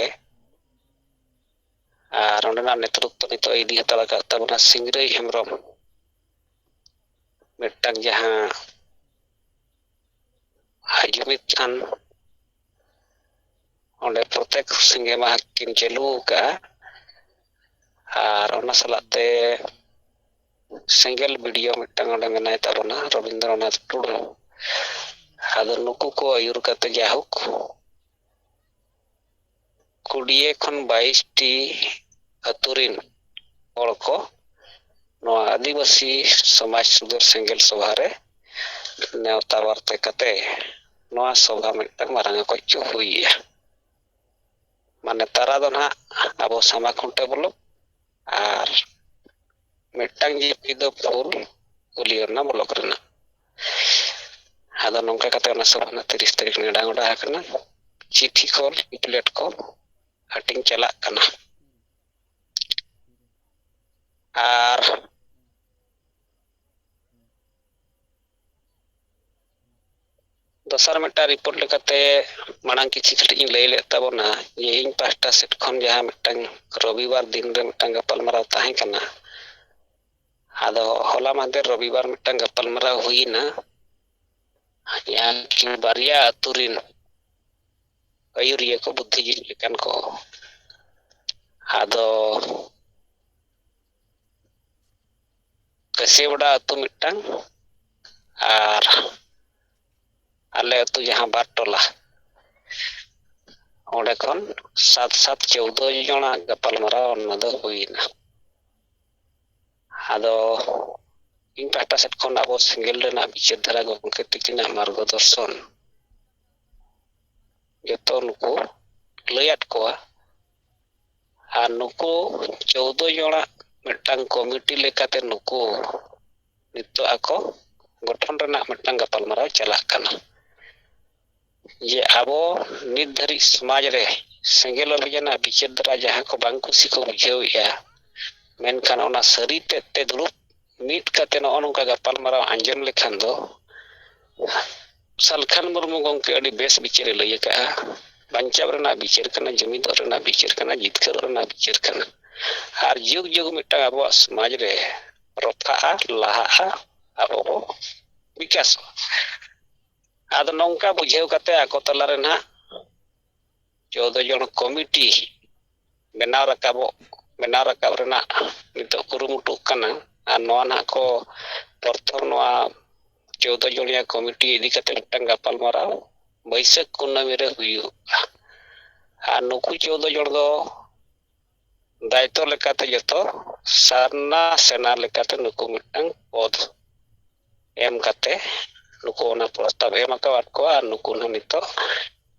ᱟᱨ ᱚᱸᱰᱮᱱᱟᱜ ᱱᱮᱛᱨᱚᱛᱛᱚ ᱱᱤᱛᱚᱜ ᱤᱫᱤ ᱦᱟᱛᱟᱲ ᱟᱠᱟᱫ ᱛᱟᱵᱚᱱᱟ ᱥᱤᱝᱨᱟᱹᱭ ᱦᱮᱢᱵᱨᱚᱢ᱾ ᱢᱤᱫᱴᱟᱝ ᱡᱟᱦᱟᱸ ᱡᱩᱢᱤᱫ ᱛᱷᱟᱱ ᱚᱸᱰᱮ ᱯᱨᱚᱛᱮᱠ ᱥᱤᱸᱜᱮ ᱢᱟᱦᱟ ᱠᱤᱱ ᱪᱟᱹᱞᱩ ᱟᱠᱟᱫᱼᱟ᱾ ᱟᱨ ᱚᱱᱟ ᱥᱟᱞᱟᱜ ᱛᱮ ᱥᱮᱸᱜᱮᱞ ᱵᱤᱰᱤᱭᱳ ᱢᱤᱫᱴᱟᱝ ᱚᱸᱰᱮ ᱢᱮᱱᱟᱭ ᱛᱟᱵᱚᱱᱟ, ᱨᱚᱵᱤᱱᱫᱨᱚᱱᱟᱛᱷ ᱴᱩᱰᱩ᱾ ᱟᱫᱚ ᱱᱩᱠᱩ ᱠᱚ ᱟᱹᱭᱩᱨ ᱠᱟᱛᱮ ᱡᱟᱭᱦᱳᱠ ᱠᱩᱲᱤᱭᱮ ᱠᱷᱚᱱ ᱵᱟᱭᱤᱥ ᱴᱤ ᱟᱹᱛᱩ ᱨᱤᱱ ᱦᱚᱲ ᱠᱚ ᱱᱚᱣᱟ ᱟᱹᱫᱤᱵᱟᱹᱥᱤ ᱥᱚᱢᱟᱡᱽ ᱥᱩᱫᱷᱟᱹᱨ ᱥᱮᱸᱜᱮᱞ ᱥᱚᱵᱷᱟ ᱨᱮ ᱱᱮᱣᱛᱟ ᱵᱟᱨᱛᱮ ᱠᱟᱛᱮ ᱱᱚᱣᱟ ᱥᱚᱵᱷᱟ ᱢᱤᱫᱴᱟᱝ ᱢᱟᱨᱟᱝ ᱚᱠᱚᱡ ᱠᱚ ᱦᱩᱭᱮᱜᱼᱟ᱾ ᱢᱟᱱᱮ ᱛᱟᱨᱟ ᱫᱚ ᱱᱟᱦᱟᱜ ᱟᱵᱚ ᱥᱟᱢᱟ ᱠᱷᱩᱱᱴᱟᱹᱣ ᱵᱚᱞᱚᱠ ᱟᱨ ᱢᱤᱫᱴᱟᱝ ᱡᱤᱯᱤ ᱫᱚ ᱯᱷᱩᱞ ᱠᱩᱞᱤᱭᱚᱨᱱᱟ ᱵᱞᱚᱠ ᱨᱮᱱᱟᱜ᱾ ᱟᱫᱚ ᱱᱚᱝᱠᱟ ᱠᱟᱛᱮ ᱚᱱᱟ ᱥᱚᱵᱷᱟ ᱨᱮᱱᱟᱜ ᱛᱤᱨᱤᱥ ᱛᱟᱹᱨᱤᱠᱷ ᱱᱮᱰᱟ ᱜᱚᱰᱟ ᱟᱠᱟᱱᱟ᱾ ᱪᱤᱴᱷᱤ ᱠᱚ, ᱞᱤᱯᱷᱞᱮᱴ ᱠᱚ ᱦᱟᱹᱴᱤᱧ ᱪᱟᱞᱟᱜ ᱠᱟᱱᱟ᱾ ᱟᱨ ᱫᱚᱥᱟᱨ ᱢᱤᱫᱴᱟᱝ ᱨᱤᱯᱳᱨᱴ ᱞᱮᱠᱟᱛᱮ ᱢᱟᱲᱟᱝ ᱠᱤᱪᱷᱤ ᱠᱟᱹᱴᱤᱡ ᱤᱧ ᱞᱟᱹᱭ ᱞᱮᱫ ᱛᱟᱵᱚᱱᱟ ᱡᱮ ᱤᱧ ᱯᱟᱦᱴᱟ ᱥᱮᱫ ᱠᱷᱚᱱ ᱡᱟᱦᱟᱸ ᱢᱤᱫᱴᱟᱝ ᱨᱚᱵᱤᱵᱟᱨ ᱫᱤᱱ ᱨᱮ ᱢᱤᱫᱴᱟᱝ ᱜᱟᱯᱟᱞᱢᱟᱨᱟᱣ ᱛᱟᱦᱮᱸ ᱠᱟᱱᱟ᱾ ᱟᱫᱚ ᱦᱚᱞᱟ ᱢᱟᱦᱫᱮᱨ ᱨᱚᱵᱤᱵᱟᱨ ᱢᱤᱫᱴᱟᱝ ᱜᱟᱯᱟᱞᱢᱟᱨᱟᱣ ᱦᱩᱭᱮᱱᱟ, ᱡᱟᱦᱟᱸ ᱠᱤ ᱵᱟᱨᱭᱟ ᱟᱹᱛᱩ ᱨᱤᱱ ᱟᱹᱭᱩᱨᱤᱭᱟᱹ ᱠᱚ, ᱵᱩᱫᱽᱫᱷᱤᱡᱤᱵᱤ ᱞᱮᱠᱟᱱ ᱠᱚ᱾ ᱟᱫᱚ ᱠᱟᱹᱥᱤᱵᱟᱰᱟ ᱟᱹᱛᱩ ᱢᱤᱫᱴᱟᱝ ᱟᱨ ᱟᱞᱮ ᱟᱹᱛᱩ ᱡᱟᱦᱟᱸ ᱵᱟᱨ ᱴᱚᱞᱟ, ᱚᱸᱰᱮ ᱠᱷᱚᱱ ᱥᱟᱛ ᱥᱟᱛ ᱪᱳᱣᱫᱚ ᱡᱚᱱᱟᱜ ᱜᱟᱯᱟᱞᱢᱟᱨᱟᱣ ᱚᱱᱟ ᱫᱚ ᱦᱩᱭᱮᱱᱟ᱾ ᱟᱫᱚ ᱤᱧ ᱯᱟᱦᱴᱟ ᱥᱮᱫ ᱠᱷᱚᱱ ᱟᱵᱚ ᱥᱮᱸᱜᱮᱞ ᱨᱮᱱᱟᱜ ᱵᱤᱪᱟᱹᱨ ᱫᱷᱟᱨᱟ ᱜᱚᱢᱠᱮ ᱛᱤᱠᱤᱱᱟᱜ ᱢᱟᱨᱜᱚᱫᱚᱨᱥᱚᱱ ᱡᱚᱛᱚ ᱱᱩᱠᱩ ᱞᱟᱹᱭᱟᱫ ᱠᱚᱣᱟ᱾ ᱟᱨ ᱱᱩᱠᱩ ᱪᱳᱣᱫᱚ ᱡᱚᱱᱟᱜ ᱢᱤᱫᱴᱟᱝ ᱠᱚᱢᱤᱴᱤ ᱞᱮᱠᱟᱛᱮ ᱱᱩᱠᱩ ᱱᱤᱛᱚᱜ ᱟᱠᱚ ᱜᱚᱴᱷᱚᱱ ᱨᱮᱱᱟᱜ ᱢᱤᱫᱴᱟᱝ ᱜᱟᱯᱟᱞᱢᱟᱨᱟᱣ ᱪᱟᱞᱟᱜ ᱠᱟᱱᱟ᱾ ᱡᱮ ᱟᱵᱚ ᱱᱤᱛ ᱫᱷᱟᱹᱨᱤᱡ ᱥᱚᱢᱟᱡᱽ ᱨᱮ ᱥᱮᱸᱜᱮᱞ ᱚᱵᱷᱤᱡᱟᱱᱟᱜ ᱵᱤᱪᱟᱹᱨ ᱫᱷᱟᱨᱟ ᱡᱟᱦᱟᱸ ᱠᱚ ᱵᱟᱝ ᱠᱩᱥᱤ ᱠᱚ ᱵᱩᱡᱷᱟᱹᱣᱮᱫᱼᱟ, ᱢᱮᱱᱠᱷᱟᱱ ᱚᱱᱟ ᱥᱟᱹᱨᱤ ᱛᱮᱫ ᱛᱮ ᱫᱩᱲᱩᱵ ᱢᱤᱫ ᱠᱟᱛᱮ ᱱᱚᱜᱼᱚ ᱱᱚᱝᱠᱟ ᱜᱟᱯᱟᱞᱢᱟᱨᱟᱣ ᱟᱸᱡᱚᱢ ᱞᱮᱠᱷᱟᱱ ᱫᱚ ᱥᱟᱞᱠᱷᱟᱱ ᱢᱩᱨᱢᱩ ᱜᱚᱢᱠᱮ ᱟᱹᱰᱤ ᱵᱮᱥ ᱵᱤᱪᱟᱹᱨᱮ ᱞᱟᱹᱭ ᱟᱠᱟᱫᱼᱟ᱾ ᱵᱟᱧᱪᱟᱣ ᱨᱮᱱᱟᱜ ᱵᱤᱪᱟᱹᱨ ᱠᱟᱱᱟ, ᱡᱩᱢᱤᱫᱚᱜ ᱨᱮᱱᱟᱜ ᱵᱤᱪᱟᱹᱨ ᱠᱟᱱᱟ, ᱡᱤᱛᱠᱟᱹᱨᱚᱜ ᱨᱮᱱᱟᱜ ᱵᱤᱪᱟᱹᱨ ᱠᱟᱱᱟ᱾ ᱟᱨ ᱡᱩᱜᱽ ᱡᱩᱜᱽ ᱢᱤᱫᱴᱟᱝ ᱟᱵᱚᱣᱟᱜ ᱥᱚᱢᱟᱡᱽ ᱨᱮ ᱨᱚᱯᱷᱟᱜᱼᱟ, ᱞᱟᱦᱟᱜᱼᱟ, ᱟᱵᱚ ᱵᱚ ᱵᱤᱠᱟᱥᱚᱜᱼᱟ᱾ ᱟᱫᱚ ᱱᱚᱝᱠᱟ ᱵᱩᱡᱷᱟᱹᱣ ᱠᱟᱛᱮ ᱟᱠᱚ ᱛᱟᱞᱟᱨᱮ ᱱᱟᱦᱟᱜ ᱪᱳᱫᱽᱫᱳ ᱡᱚᱱ ᱠᱚᱢᱤᱴᱤ ᱵᱮᱱᱟᱣ ᱨᱟᱠᱟᱵᱚᱜ ᱵᱮᱱᱟᱣ ᱨᱟᱠᱟᱵ ᱨᱮᱱᱟᱜ ᱱᱤᱛᱚᱜ ᱠᱩᱨᱩᱢᱩᱴᱩᱜ ᱠᱟᱱᱟ᱾ ᱟᱨ ᱱᱚᱣᱟ ᱱᱟᱦᱟᱜ ᱠᱚ ᱯᱨᱚᱛᱷᱚᱢ ᱱᱚᱣᱟ ᱪᱳᱫᱽᱫᱳ ᱡᱚᱱᱤᱭᱟ ᱠᱚᱢᱤᱴᱤ ᱤᱫᱤ ᱠᱟᱛᱮ ᱢᱤᱫᱴᱟᱝ ᱜᱟᱯᱟᱞᱢᱟᱨᱟᱣ ᱵᱟᱹᱭᱥᱟᱹᱠᱷ ᱠᱩᱱᱟᱹᱢᱤ ᱨᱮ ᱦᱩᱭᱩᱜᱼᱟ᱾ ᱟᱨ ᱱᱩᱠᱩ ᱪᱳᱫᱽᱫᱳ ᱡᱚᱱ ᱫᱚ ᱫᱟᱭᱤᱛᱛᱚ ᱞᱮᱠᱟᱛᱮ ᱡᱚᱛᱚ ᱥᱟᱨᱱᱟ ᱥᱮᱱᱟ ᱞᱮᱠᱟᱛᱮ ᱱᱩᱠᱩ ᱢᱤᱫᱴᱟᱝ ᱯᱚᱫᱽ ᱮᱢ ᱠᱟᱛᱮ ᱱᱩᱠᱩ ᱚᱱᱟ ᱯᱨᱚᱥᱛᱟᱵ ᱮᱢ ᱟᱠᱟᱣᱟᱫ ᱠᱚᱣᱟ᱾ ᱟᱨ ᱱᱩᱠᱩ ᱦᱚᱸ ᱱᱤᱛᱚᱜ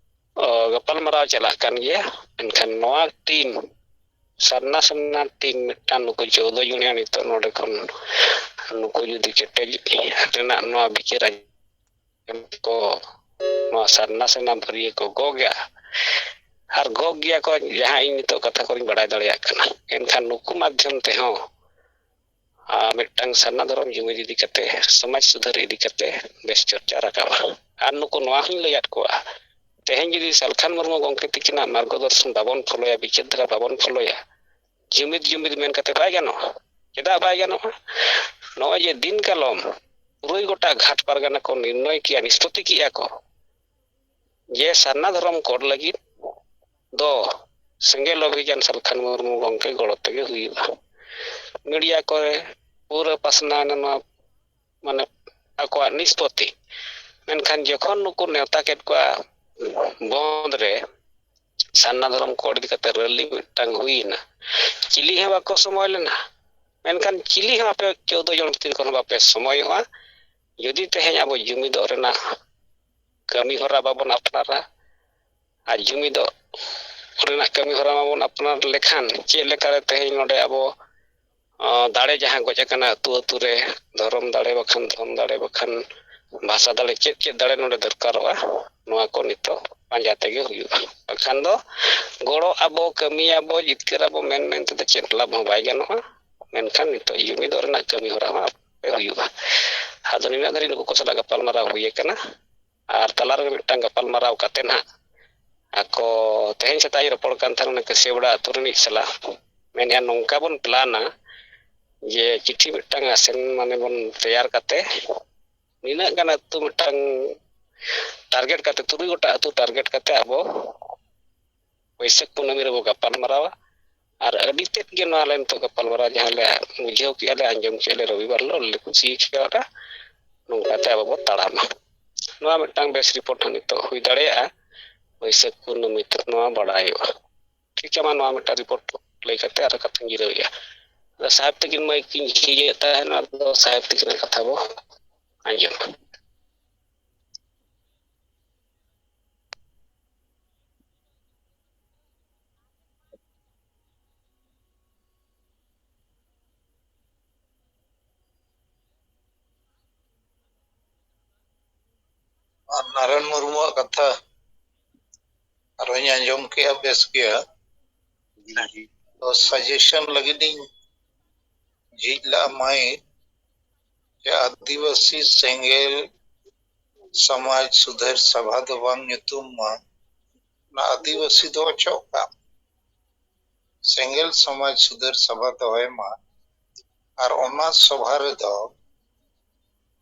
ᱜᱟᱯᱟᱞᱢᱟᱨᱟᱣ ᱪᱟᱞᱟᱜ ᱠᱟᱱ ᱜᱮᱭᱟ᱾ ᱢᱮᱱᱠᱷᱟᱱ ᱱᱚᱣᱟ ᱴᱤᱢ ᱥᱟᱨᱱᱟ ᱥᱮᱱᱟ ᱴᱤᱢ ᱢᱤᱫᱴᱟᱝ ᱱᱩᱠᱩ ᱪᱳᱫᱽᱫᱳ ᱡᱚᱱᱤᱭᱟ ᱱᱤᱛᱚᱜ ᱱᱚᱰᱮ ᱠᱷᱚᱱ ᱱᱩᱠᱩ ᱡᱩᱫᱤ ᱠᱮᱴᱮᱡ ᱨᱮᱱᱟᱜ ᱱᱚᱣᱟ ᱵᱤᱪᱟᱹᱨ ᱠᱚ ᱱᱚᱣᱟ ᱥᱟᱨᱱᱟ ᱥᱮᱱᱟ ᱵᱷᱟᱹᱨᱭᱟᱹ ᱠᱚ ᱜᱚᱜᱟ ᱟᱨ ᱜᱚᱜ ᱜᱮᱭᱟ ᱠᱚ, ᱡᱟᱦᱟᱸ ᱤᱧ ᱱᱤᱛᱚᱜ ᱠᱟᱛᱷᱟ ᱠᱚᱧ ᱵᱟᱲᱟᱭ ᱫᱟᱲᱮᱭᱟᱜ ᱠᱟᱱᱟ᱾ ᱮᱱᱠᱷᱟᱱ ᱱᱩᱠᱩ ᱢᱟᱫᱽᱫᱷᱚᱢ ᱛᱮᱦᱚᱸ ᱟᱨ ᱢᱤᱫᱴᱟᱝ ᱥᱟᱨᱱᱟ ᱫᱷᱚᱨᱚᱢ ᱡᱩᱢᱤᱫ ᱤᱫᱤ ᱠᱟᱛᱮ, ᱥᱚᱢᱟᱡᱽ ᱥᱩᱫᱷᱟᱹᱨ ᱤᱫᱤ ᱠᱟᱛᱮ ᱵᱮᱥ ᱪᱚᱨᱪᱟ ᱨᱟᱠᱟᱵᱼᱟ᱾ ᱟᱨ ᱱᱩᱠᱩ ᱱᱚᱣᱟ ᱦᱚᱸᱧ ᱞᱟᱹᱭᱟᱫ ᱠᱚᱣᱟ, ᱛᱮᱦᱮᱧ ᱡᱩᱫᱤ ᱥᱟᱞᱠᱷᱟᱱ ᱢᱩᱨᱢᱩ ᱜᱚᱢᱠᱮ ᱛᱤᱠᱤᱱᱟᱜ ᱢᱟᱨᱜᱚᱫᱚᱨᱥᱚᱱ ᱵᱟᱵᱚᱱ ᱯᱷᱚᱞᱚᱭᱟ, ᱵᱤᱪᱟᱹᱨ ᱫᱷᱟᱨᱟ ᱵᱟᱵᱚᱱ ᱯᱷᱚᱞᱚᱭᱟ, ᱡᱩᱢᱤᱫ ᱡᱩᱢᱤᱫ ᱢᱮᱱ ᱠᱟᱛᱮ ᱵᱟᱭ ᱜᱟᱱᱚᱜᱼᱟ᱾ ᱪᱮᱫᱟᱜ ᱵᱟᱭ ᱜᱟᱱᱚᱜᱼᱟ? ᱱᱚᱜᱼᱚᱭ ᱡᱮ ᱫᱤᱱ ᱠᱟᱞᱚᱢ ᱛᱩᱨᱩᱭ ᱜᱚᱴᱟ ᱜᱷᱟᱴ ᱯᱟᱨᱜᱟᱱᱟ ᱠᱚ ᱱᱤᱨᱱᱚᱭ ᱠᱮᱜᱼᱟ, ᱱᱤᱥᱯᱚᱛᱤ ᱠᱮᱜᱼᱟ ᱠᱚ ᱡᱮ ᱥᱟᱨᱱᱟ ᱫᱷᱚᱨᱚᱢ ᱠᱳᱰ ᱞᱟᱹᱜᱤᱫ ᱫᱚ ᱥᱮᱸᱜᱮᱞ ᱚᱵᱷᱤᱡᱟᱱ ᱥᱟᱞᱠᱷᱟᱱ ᱢᱩᱨᱢᱩ ᱜᱚᱢᱠᱮ ᱜᱚᱲᱚ ᱛᱮᱜᱮ ᱦᱩᱭᱩᱜᱼᱟ᱾ ᱢᱤᱰᱤᱭᱟ ᱠᱚᱨᱮ ᱯᱩᱨᱟᱹ ᱯᱟᱥᱱᱟᱣ ᱮᱱᱟ ᱱᱚᱣᱟ, ᱢᱟᱱᱮ ᱟᱠᱚᱣᱟᱜ ᱱᱤᱥᱯᱚᱛᱤ᱾ ᱢᱮᱱᱠᱷᱟᱱ ᱡᱚᱠᱷᱚᱱ ᱱᱩᱠᱩ ᱱᱮᱣᱛᱟ ᱠᱮᱫ ᱠᱚᱣᱟ ᱵᱚᱱᱫ ᱨᱮ, ᱥᱟᱨᱱᱟ ᱫᱷᱚᱨᱚᱢ ᱠᱳᱰ ᱤᱫᱤ ᱠᱟᱛᱮ ᱨᱮᱞᱤ ᱢᱤᱫᱴᱟᱝ ᱦᱩᱭᱮᱱᱟ, ᱪᱤᱞᱤ ᱦᱚᱸ ᱵᱟᱠᱚ ᱥᱚᱢᱚᱭ ᱞᱮᱱᱟ᱾ ᱢᱮᱱᱠᱷᱟᱱ ᱪᱤᱞᱤ ᱦᱚᱸ ᱟᱯᱮ ᱪᱳᱫᱽᱫᱳ ᱡᱚᱱ ᱵᱷᱤᱛᱤᱨ ᱠᱷᱚᱱ ᱦᱚᱸ ᱵᱟᱯᱮ ᱥᱚᱢᱚᱭᱚᱜᱼᱟ᱾ ᱡᱩᱫᱤ ᱛᱮᱦᱮᱧ ᱟᱵᱚ ᱡᱩᱢᱤᱫᱚᱜ ᱨᱮᱱᱟᱜ ᱠᱟᱹᱢᱤ ᱦᱚᱨᱟ ᱵᱟᱵᱚᱱ ᱟᱯᱱᱟᱨᱟ, ᱟᱨ ᱡᱩᱢᱤᱫᱚᱜ ᱨᱮᱱᱟᱜ ᱠᱟᱹᱢᱤ ᱦᱚᱨᱟ ᱢᱟᱵᱚᱱ ᱟᱯᱱᱟᱨ ᱞᱮᱠᱷᱟᱱ ᱪᱮᱫ ᱞᱮᱠᱟᱨᱮ ᱛᱮᱦᱮᱧ ᱱᱚᱰᱮ ᱟᱵᱚ ᱫᱟᱲᱮ ᱡᱟᱦᱟᱸ ᱜᱚᱡ ᱟᱠᱟᱱᱟ ᱟᱹᱛᱩ ᱟᱹᱛᱩ ᱨᱮ, ᱫᱷᱚᱨᱚᱢ ᱫᱟᱲᱮ ᱵᱟᱠᱷᱟᱱ ᱫᱷᱚᱱ ᱫᱟᱲᱮ ᱵᱟᱠᱷᱟᱱ ᱵᱷᱟᱥᱟ ᱫᱟᱲᱮ, ᱪᱮᱫ ᱪᱮᱫ ᱫᱟᱲᱮ ᱱᱚᱰᱮ ᱫᱚᱨᱠᱟᱨᱚᱜᱼᱟ, ᱱᱚᱣᱟ ᱠᱚ ᱱᱤᱛᱚᱜ ᱯᱟᱸᱡᱟ ᱛᱮᱜᱮ ᱦᱩᱭᱩᱜᱼᱟ᱾ ᱵᱟᱠᱷᱟᱱ ᱫᱚ ᱜᱚᱲᱚᱜ ᱟᱵᱚ, ᱠᱟᱹᱢᱤᱭᱟᱵᱚ, ᱡᱤᱛᱠᱟᱹᱨ ᱟᱵᱚ ᱢᱮᱱ ᱢᱮᱱ ᱛᱮᱫᱚ ᱪᱮᱫ ᱞᱟᱵᱷ ᱦᱚᱸ ᱵᱟᱭ ᱜᱟᱱᱚᱜᱼᱟ᱾ ᱢᱮᱱᱠᱷᱟᱱ ᱱᱤᱛᱚᱜ ᱡᱩᱢᱤᱫᱚᱜ ᱨᱮᱱᱟᱜ ᱠᱟᱹᱢᱤ ᱦᱚᱨᱟ ᱦᱚᱸ ᱦᱩᱭᱩᱜᱼᱟ᱾ ᱟᱫᱚ ᱱᱤᱱᱟᱹᱜ ᱫᱷᱟᱹᱨᱤᱡ ᱱᱩᱠᱩ ᱠᱚ ᱥᱟᱞᱟᱜ ᱜᱟᱯᱟᱞᱢᱟᱨᱟᱣ ᱦᱩᱭ ᱟᱠᱟᱱᱟ᱾ ᱟᱨ ᱛᱟᱞᱟ ᱨᱮ ᱢᱤᱫᱴᱟᱝ ᱜᱟᱯᱟᱞᱢᱟᱨᱟᱣ ᱠᱟᱛᱮ ᱱᱟᱦᱟᱜ ᱟᱠᱚ ᱛᱮᱦᱮᱧ ᱥᱮᱛᱟᱜ ᱤᱧ ᱨᱚᱯᱚᱲ ᱠᱟᱱ ᱛᱟᱦᱮᱱ ᱚᱱᱟ ᱠᱟᱹᱥᱤᱭᱟᱹᱵᱟᱲᱟ ᱟᱹᱛᱩ ᱨᱤᱱᱤᱡ ᱥᱟᱞᱟᱜ, ᱢᱮᱱᱮᱫᱼᱟ ᱱᱚᱝᱠᱟ ᱵᱚᱱ ᱯᱞᱟᱱᱟ, ᱡᱮ ᱪᱤᱴᱷᱤ ᱢᱤᱫᱴᱟᱝ ᱟᱥᱮᱱ ᱢᱟᱱᱮ ᱵᱚᱱ ᱛᱮᱭᱟᱨ ᱠᱟᱛᱮ ᱱᱤᱱᱟᱹᱜ ᱜᱟᱱ ᱟᱹᱛᱩ ᱢᱤᱫᱴᱟᱝ ᱴᱟᱨᱜᱮᱴ ᱠᱟᱛᱮ, ᱛᱩᱨᱩᱭ ᱜᱚᱴᱟᱝ ᱟᱹᱛᱩ ᱴᱟᱨᱜᱮᱴ ᱠᱟᱛᱮ ᱟᱵᱚ ᱵᱟᱹᱭᱥᱟᱹᱠᱷ ᱠᱩᱱᱟᱹᱢᱤ ᱨᱮᱵᱚ ᱜᱟᱯᱟᱞ ᱢᱟᱨᱟᱣᱟ᱾ ᱟᱨ ᱟᱹᱰᱤ ᱛᱮᱫ ᱜᱮ ᱱᱚᱣᱟ ᱞᱮ ᱱᱤᱛᱚᱜ ᱜᱟᱯᱟᱞ ᱢᱟᱨᱟᱣ ᱡᱟᱦᱟᱸ ᱞᱮ ᱵᱩᱡᱷᱟᱹᱣ ᱠᱮᱜᱼᱟ ᱞᱮ, ᱟᱸᱡᱚᱢ ᱠᱮᱜᱼᱟ ᱞᱮ, ᱨᱚᱵᱤᱵᱟᱨ ᱦᱤᱞᱳᱜ ᱞᱮ ᱠᱩᱥᱤ ᱠᱮᱜᱼᱟ, ᱱᱚᱝᱠᱟᱛᱮ ᱟᱵᱚ ᱵᱚ ᱛᱟᱲᱟᱢᱟ᱾ ᱱᱚᱣᱟ ᱢᱤᱫᱴᱟᱝ ᱵᱮᱥ ᱨᱤᱯᱳᱨᱴ ᱦᱚᱸ ᱱᱤᱛᱚᱜ ᱦᱩᱭ ᱫᱟᱲᱮᱭᱟᱜᱼᱟ, ᱵᱟᱹᱭᱥᱟᱹᱠᱷ ᱠᱩᱱᱟᱹᱢᱤ ᱛᱮ ᱱᱚᱣᱟ ᱵᱟᱲᱟᱭᱚᱜᱼᱟ᱾ ᱴᱷᱤᱠ ᱜᱮᱭᱟ, ᱢᱟ ᱱᱚᱣᱟ ᱢᱤᱫᱴᱟᱝ ᱨᱤᱯᱳᱨᱴ ᱞᱟᱹᱭ ᱠᱟᱛᱮ ᱟᱨ ᱠᱟᱛᱷᱟᱧ ᱡᱤᱨᱟᱹᱣᱮᱜᱼᱟ᱾ ᱟᱫᱚ ᱥᱟᱦᱮᱵᱽ ᱛᱟᱹᱠᱤᱱ ᱢᱟᱹᱭᱤᱠ ᱠᱤᱱ ᱡᱷᱤᱡᱮᱫ ᱛᱟᱦᱮᱱ, ᱟᱫᱚ ᱥᱟᱦᱮᱵᱽ ᱛᱟᱹᱠᱤᱱᱟᱜ ᱠᱟᱛᱷᱟ ᱵᱚ ᱟᱸᱡᱚᱢᱟ᱾ ᱟᱨ ᱱᱟᱨᱟᱭᱚᱱ ᱢᱩᱨᱢᱩᱣᱟᱜ ᱠᱟᱛᱷᱟ ᱟᱨᱦᱚᱸᱧ ᱟᱸᱡᱚᱢ ᱠᱮᱜᱼᱟ, ᱵᱮᱥ ᱜᱮᱭᱟ᱾ ᱛᱚ, ᱥᱟᱡᱮᱥᱚᱱ ᱞᱟᱹᱜᱤᱫ ᱤᱧ ᱡᱷᱤᱡ ᱞᱟᱜᱼᱟ ᱢᱟᱹᱭᱤᱠ, ᱡᱮ ᱟᱹᱫᱤᱵᱟᱹᱥᱤ ᱥᱮᱸᱜᱮᱞ ᱥᱚᱢᱟᱡᱽ ᱥᱩᱫᱷᱟᱹᱨ ᱥᱟᱵᱷᱟ ᱫᱚ ᱵᱟᱝ ᱧᱩᱛᱩᱢ ᱢᱟ, ᱚᱱᱟ ᱟᱹᱫᱤᱵᱟᱹᱥᱤ ᱫᱚ ᱚᱪᱚᱜ ᱠᱟᱜ, ᱥᱮᱸᱜᱮᱞ ᱥᱚᱢᱟᱡᱽ ᱥᱩᱫᱷᱟᱹᱨ ᱥᱟᱵᱷᱟ ᱫᱚᱦᱚᱭ ᱢᱟ᱾ ᱟᱨ ᱚᱱᱟ ᱥᱚᱵᱷᱟ ᱨᱮᱫᱚ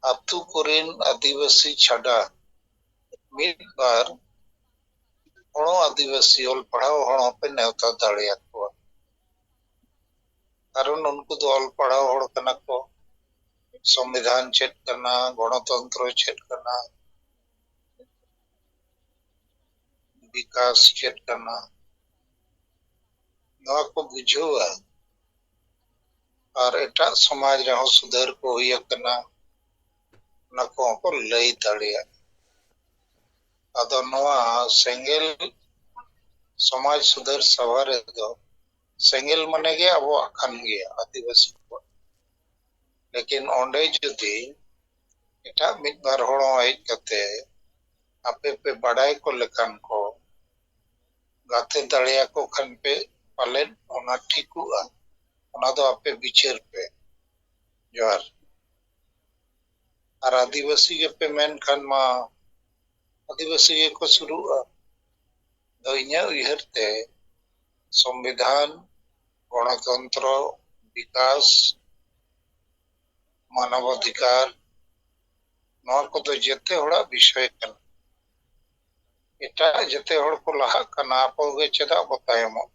ᱟᱹᱛᱩ ᱠᱚᱨᱮᱱ ᱟᱹᱫᱤᱵᱟᱹᱥᱤ ᱪᱷᱟᱰᱟ ᱢᱤᱫ ᱵᱟᱨ ᱦᱚᱲ ᱟᱹᱫᱤᱵᱟᱹᱥᱤ ᱚᱞ ᱯᱟᱲᱦᱟᱣ ᱦᱚᱲ ᱦᱚᱸᱯᱮ ᱱᱮᱣᱛᱟ ᱫᱟᱲᱮᱭᱟᱠᱚᱣᱟ᱾ ᱠᱟᱨᱚᱱ ᱩᱱᱠᱩ ᱫᱚ ᱚᱞ ᱯᱟᱲᱦᱟᱣ ᱦᱚᱲ ᱠᱟᱱᱟ ᱠᱚ, ᱥᱚᱝᱵᱤᱫᱷᱟᱱ ᱪᱮᱫ ᱠᱟᱱᱟ, ᱜᱚᱱᱚᱛᱚᱱᱛᱨᱚ ᱪᱮᱫ ᱠᱟᱱᱟ, ᱵᱤᱠᱟᱥ ᱪᱮᱫ ᱠᱟᱱᱟ, ᱱᱚᱣᱟ ᱠᱚ ᱵᱩᱡᱷᱟᱹᱣᱟ᱾ ᱟᱨ ᱮᱴᱟᱜ ᱥᱚᱢᱟᱡᱽ ᱨᱮᱦᱚᱸ ᱥᱩᱫᱷᱟᱹᱨ ᱠᱚ ᱦᱩᱭ ᱟᱠᱟᱱᱟ, ᱚᱱᱟ ᱠᱚᱦᱚᱸ ᱠᱚ ᱞᱟᱹᱭ ᱫᱟᱲᱮᱭᱟᱜᱼᱟ᱾ ᱟᱫᱚ ᱱᱚᱣᱟ ᱥᱮᱸᱜᱮᱞ ᱥᱚᱢᱟᱡᱽ ᱥᱩᱫᱷᱟᱹᱨ ᱥᱟᱵᱷᱟ ᱨᱮᱫᱚ ᱥᱮᱸᱜᱮᱞ ᱢᱟᱱᱮ ᱜᱮ ᱟᱵᱚᱣᱟᱜ ᱠᱟᱱ ᱜᱮᱭᱟ, ᱟᱹᱫᱤᱵᱟᱹᱥᱤ ᱠᱚᱣᱟᱜ᱾ ᱞᱮᱠᱤᱱ ᱚᱸᱰᱮ ᱡᱩᱫᱤ ᱮᱴᱟᱜ ᱢᱤᱫ ᱵᱟᱨ ᱦᱚᱲ ᱦᱚᱸ ᱦᱮᱡ ᱠᱟᱛᱮ ᱟᱯᱮ ᱯᱮ ᱵᱟᱰᱟᱭ ᱠᱚ ᱞᱮᱠᱟᱱ ᱠᱚ ᱜᱟᱛᱮ ᱫᱟᱲᱮᱭᱟᱠᱚ ᱠᱷᱟᱱ ᱯᱮ ᱯᱟᱞᱮᱫ ᱚᱱᱟ ᱴᱷᱤᱠᱚᱜᱼᱟ᱾ ᱚᱱᱟ ᱫᱚ ᱟᱯᱮ ᱵᱤᱪᱟᱹᱨ ᱯᱮ᱾ ᱡᱚᱦᱟᱨ᱾ ᱟᱨ ᱟᱹᱫᱤᱵᱟᱹᱥᱤ ᱜᱮᱯᱮ ᱢᱮᱱ ᱠᱷᱟᱱ ᱢᱟ ᱟᱹᱫᱤᱵᱟᱹᱥᱤ ᱜᱮᱠᱚ ᱥᱩᱨᱩᱜᱼᱟ᱾ ᱫᱚ ᱤᱧᱟᱹᱜ ᱩᱭᱦᱟᱹᱨ ᱛᱮ ᱥᱚᱝᱵᱤᱫᱷᱟᱱ, ᱜᱚᱱᱚᱛᱚᱱᱛᱨᱚ, ᱵᱤᱠᱟᱥ, ᱢᱟᱱᱚᱵ ᱚᱫᱷᱤᱠᱟᱨ, ᱱᱚᱣᱟ ᱠᱚᱫᱚ ᱡᱮᱛᱮ ᱦᱚᱲᱟᱜ ᱵᱤᱥᱚᱭ ᱠᱟᱱᱟ᱾ ᱮᱴᱟᱜ ᱡᱮᱛᱮ ᱦᱚᱲ ᱠᱚ ᱞᱟᱦᱟᱜ ᱠᱟᱱᱟ, ᱟᱵᱚ ᱜᱮ ᱪᱮᱫᱟᱜ ᱵᱚ ᱛᱟᱭᱚᱢᱚᱜ?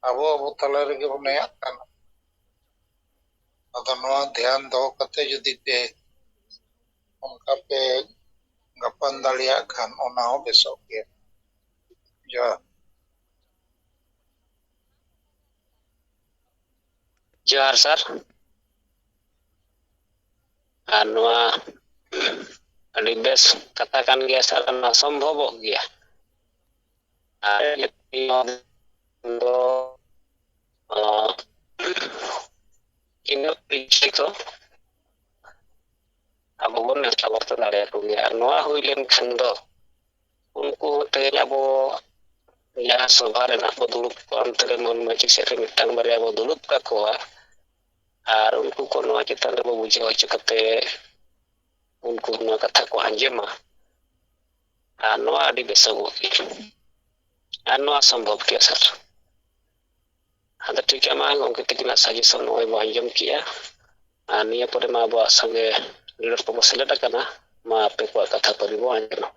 ᱟᱵᱚ ᱟᱵᱚ ᱛᱟᱞᱟ ᱨᱮᱜᱮ ᱵᱚ ᱱᱮᱭᱟᱜ ᱠᱟᱱᱟ᱾ ᱟᱫᱚ ᱱᱚᱣᱟ ᱫᱷᱮᱭᱟᱱ ᱫᱚᱦᱚ ᱠᱟᱛᱮ ᱡᱩᱫᱤ ᱯᱮ ᱚᱱᱠᱟ ᱯᱮ ᱜᱟᱯᱟᱱ ᱫᱟᱲᱮᱭᱟᱜ ᱠᱷᱟᱱ, ᱚᱱᱟ ᱦᱚᱸ ᱵᱮᱥᱚᱜ ᱜᱮᱭᱟ᱾ ᱡᱚᱦᱟᱨ᱾ ᱡᱚᱦᱟᱨ ᱥᱟᱨ᱾ ᱟᱨ ᱱᱚᱣᱟ ᱟᱹᱰᱤ ᱵᱮᱥ ᱠᱟᱛᱷᱟ ᱠᱟᱱ ᱜᱮᱭᱟ ᱥᱟᱨ, ᱱᱚᱣᱟ ᱥᱚᱢᱵᱷᱚᱵᱚᱜ ᱜᱮᱭᱟ᱾ ᱟᱨ ᱫᱚ ᱤᱱᱟᱹ ᱯᱤᱪᱷᱤ ᱫᱚ ᱟᱵᱚ ᱵᱚᱱ ᱱᱮᱣᱛᱟ ᱵᱟᱨᱛᱮ ᱫᱟᱲᱮᱭᱟᱠᱚ ᱜᱮᱭᱟ᱾ ᱟᱨ ᱱᱚᱣᱟ ᱦᱩᱭ ᱞᱮᱱᱠᱷᱟᱱ ᱫᱚ ᱩᱱᱠᱩ ᱛᱮᱦᱮᱧ ᱟᱵᱚ ᱡᱟᱦᱟᱸ ᱥᱚᱵᱷᱟ ᱨᱮᱱᱟᱜ ᱵᱚ ᱫᱩᱲᱩᱵ ᱠᱚᱜᱼᱟ, ᱚᱱᱛᱮ ᱨᱮ ᱢᱟᱹᱱ ᱢᱟᱹᱡᱷᱤ ᱥᱮᱫ ᱨᱮ ᱢᱤᱫᱴᱟᱝ ᱵᱟᱨᱭᱟ ᱵᱚ ᱫᱩᱲᱩᱵ ᱠᱟᱠᱚᱣᱟ᱾ ᱟᱨ ᱩᱱᱠᱩ ᱠᱚ ᱱᱚᱣᱟ ᱪᱮᱛᱟᱱ ᱨᱮᱵᱚ ᱵᱩᱡᱷᱟᱹᱣ ᱦᱚᱪᱚ ᱠᱟᱛᱮ ᱩᱱᱠᱩ ᱱᱚᱣᱟ ᱠᱟᱛᱷᱟ ᱠᱚ ᱟᱸᱡᱚᱢᱟ᱾ ᱟᱨ ᱱᱚᱣᱟ ᱟᱹᱰᱤ ᱵᱮᱥᱚᱜᱚᱜ ᱜᱮᱭᱟ᱾ ᱟᱨ ᱱᱚᱣᱟ ᱥᱚᱢᱵᱷᱚᱵ ᱜᱮᱭᱟ ᱥᱟᱨ᱾ ᱟᱫᱚ ᱴᱷᱤᱠ ᱜᱮᱭᱟ, ᱢᱟ ᱜᱚᱢᱠᱮ ᱛᱟᱹᱠᱤᱱᱟᱜ ᱥᱟᱡᱮᱥᱚᱱ ᱱᱚᱜᱼᱚᱭ ᱵᱚ ᱟᱸᱡᱚᱢ ᱠᱮᱜᱼᱟ᱾ ᱟᱨ ᱱᱤᱭᱟᱹ ᱯᱚᱨᱮ ᱢᱟ ᱟᱵᱚᱣᱟᱜ ᱥᱚᱸᱜᱮ ᱞᱤᱰᱟᱨ ᱠᱚᱵᱚ ᱥᱮᱞᱮᱫ ᱟᱠᱟᱱᱟ᱾ ᱢᱟ ᱟᱯᱮ ᱠᱚᱣᱟᱜ ᱠᱟᱛᱷᱟ ᱯᱟᱹᱨᱤ ᱵᱚ ᱟᱸᱡᱚᱢᱟ᱾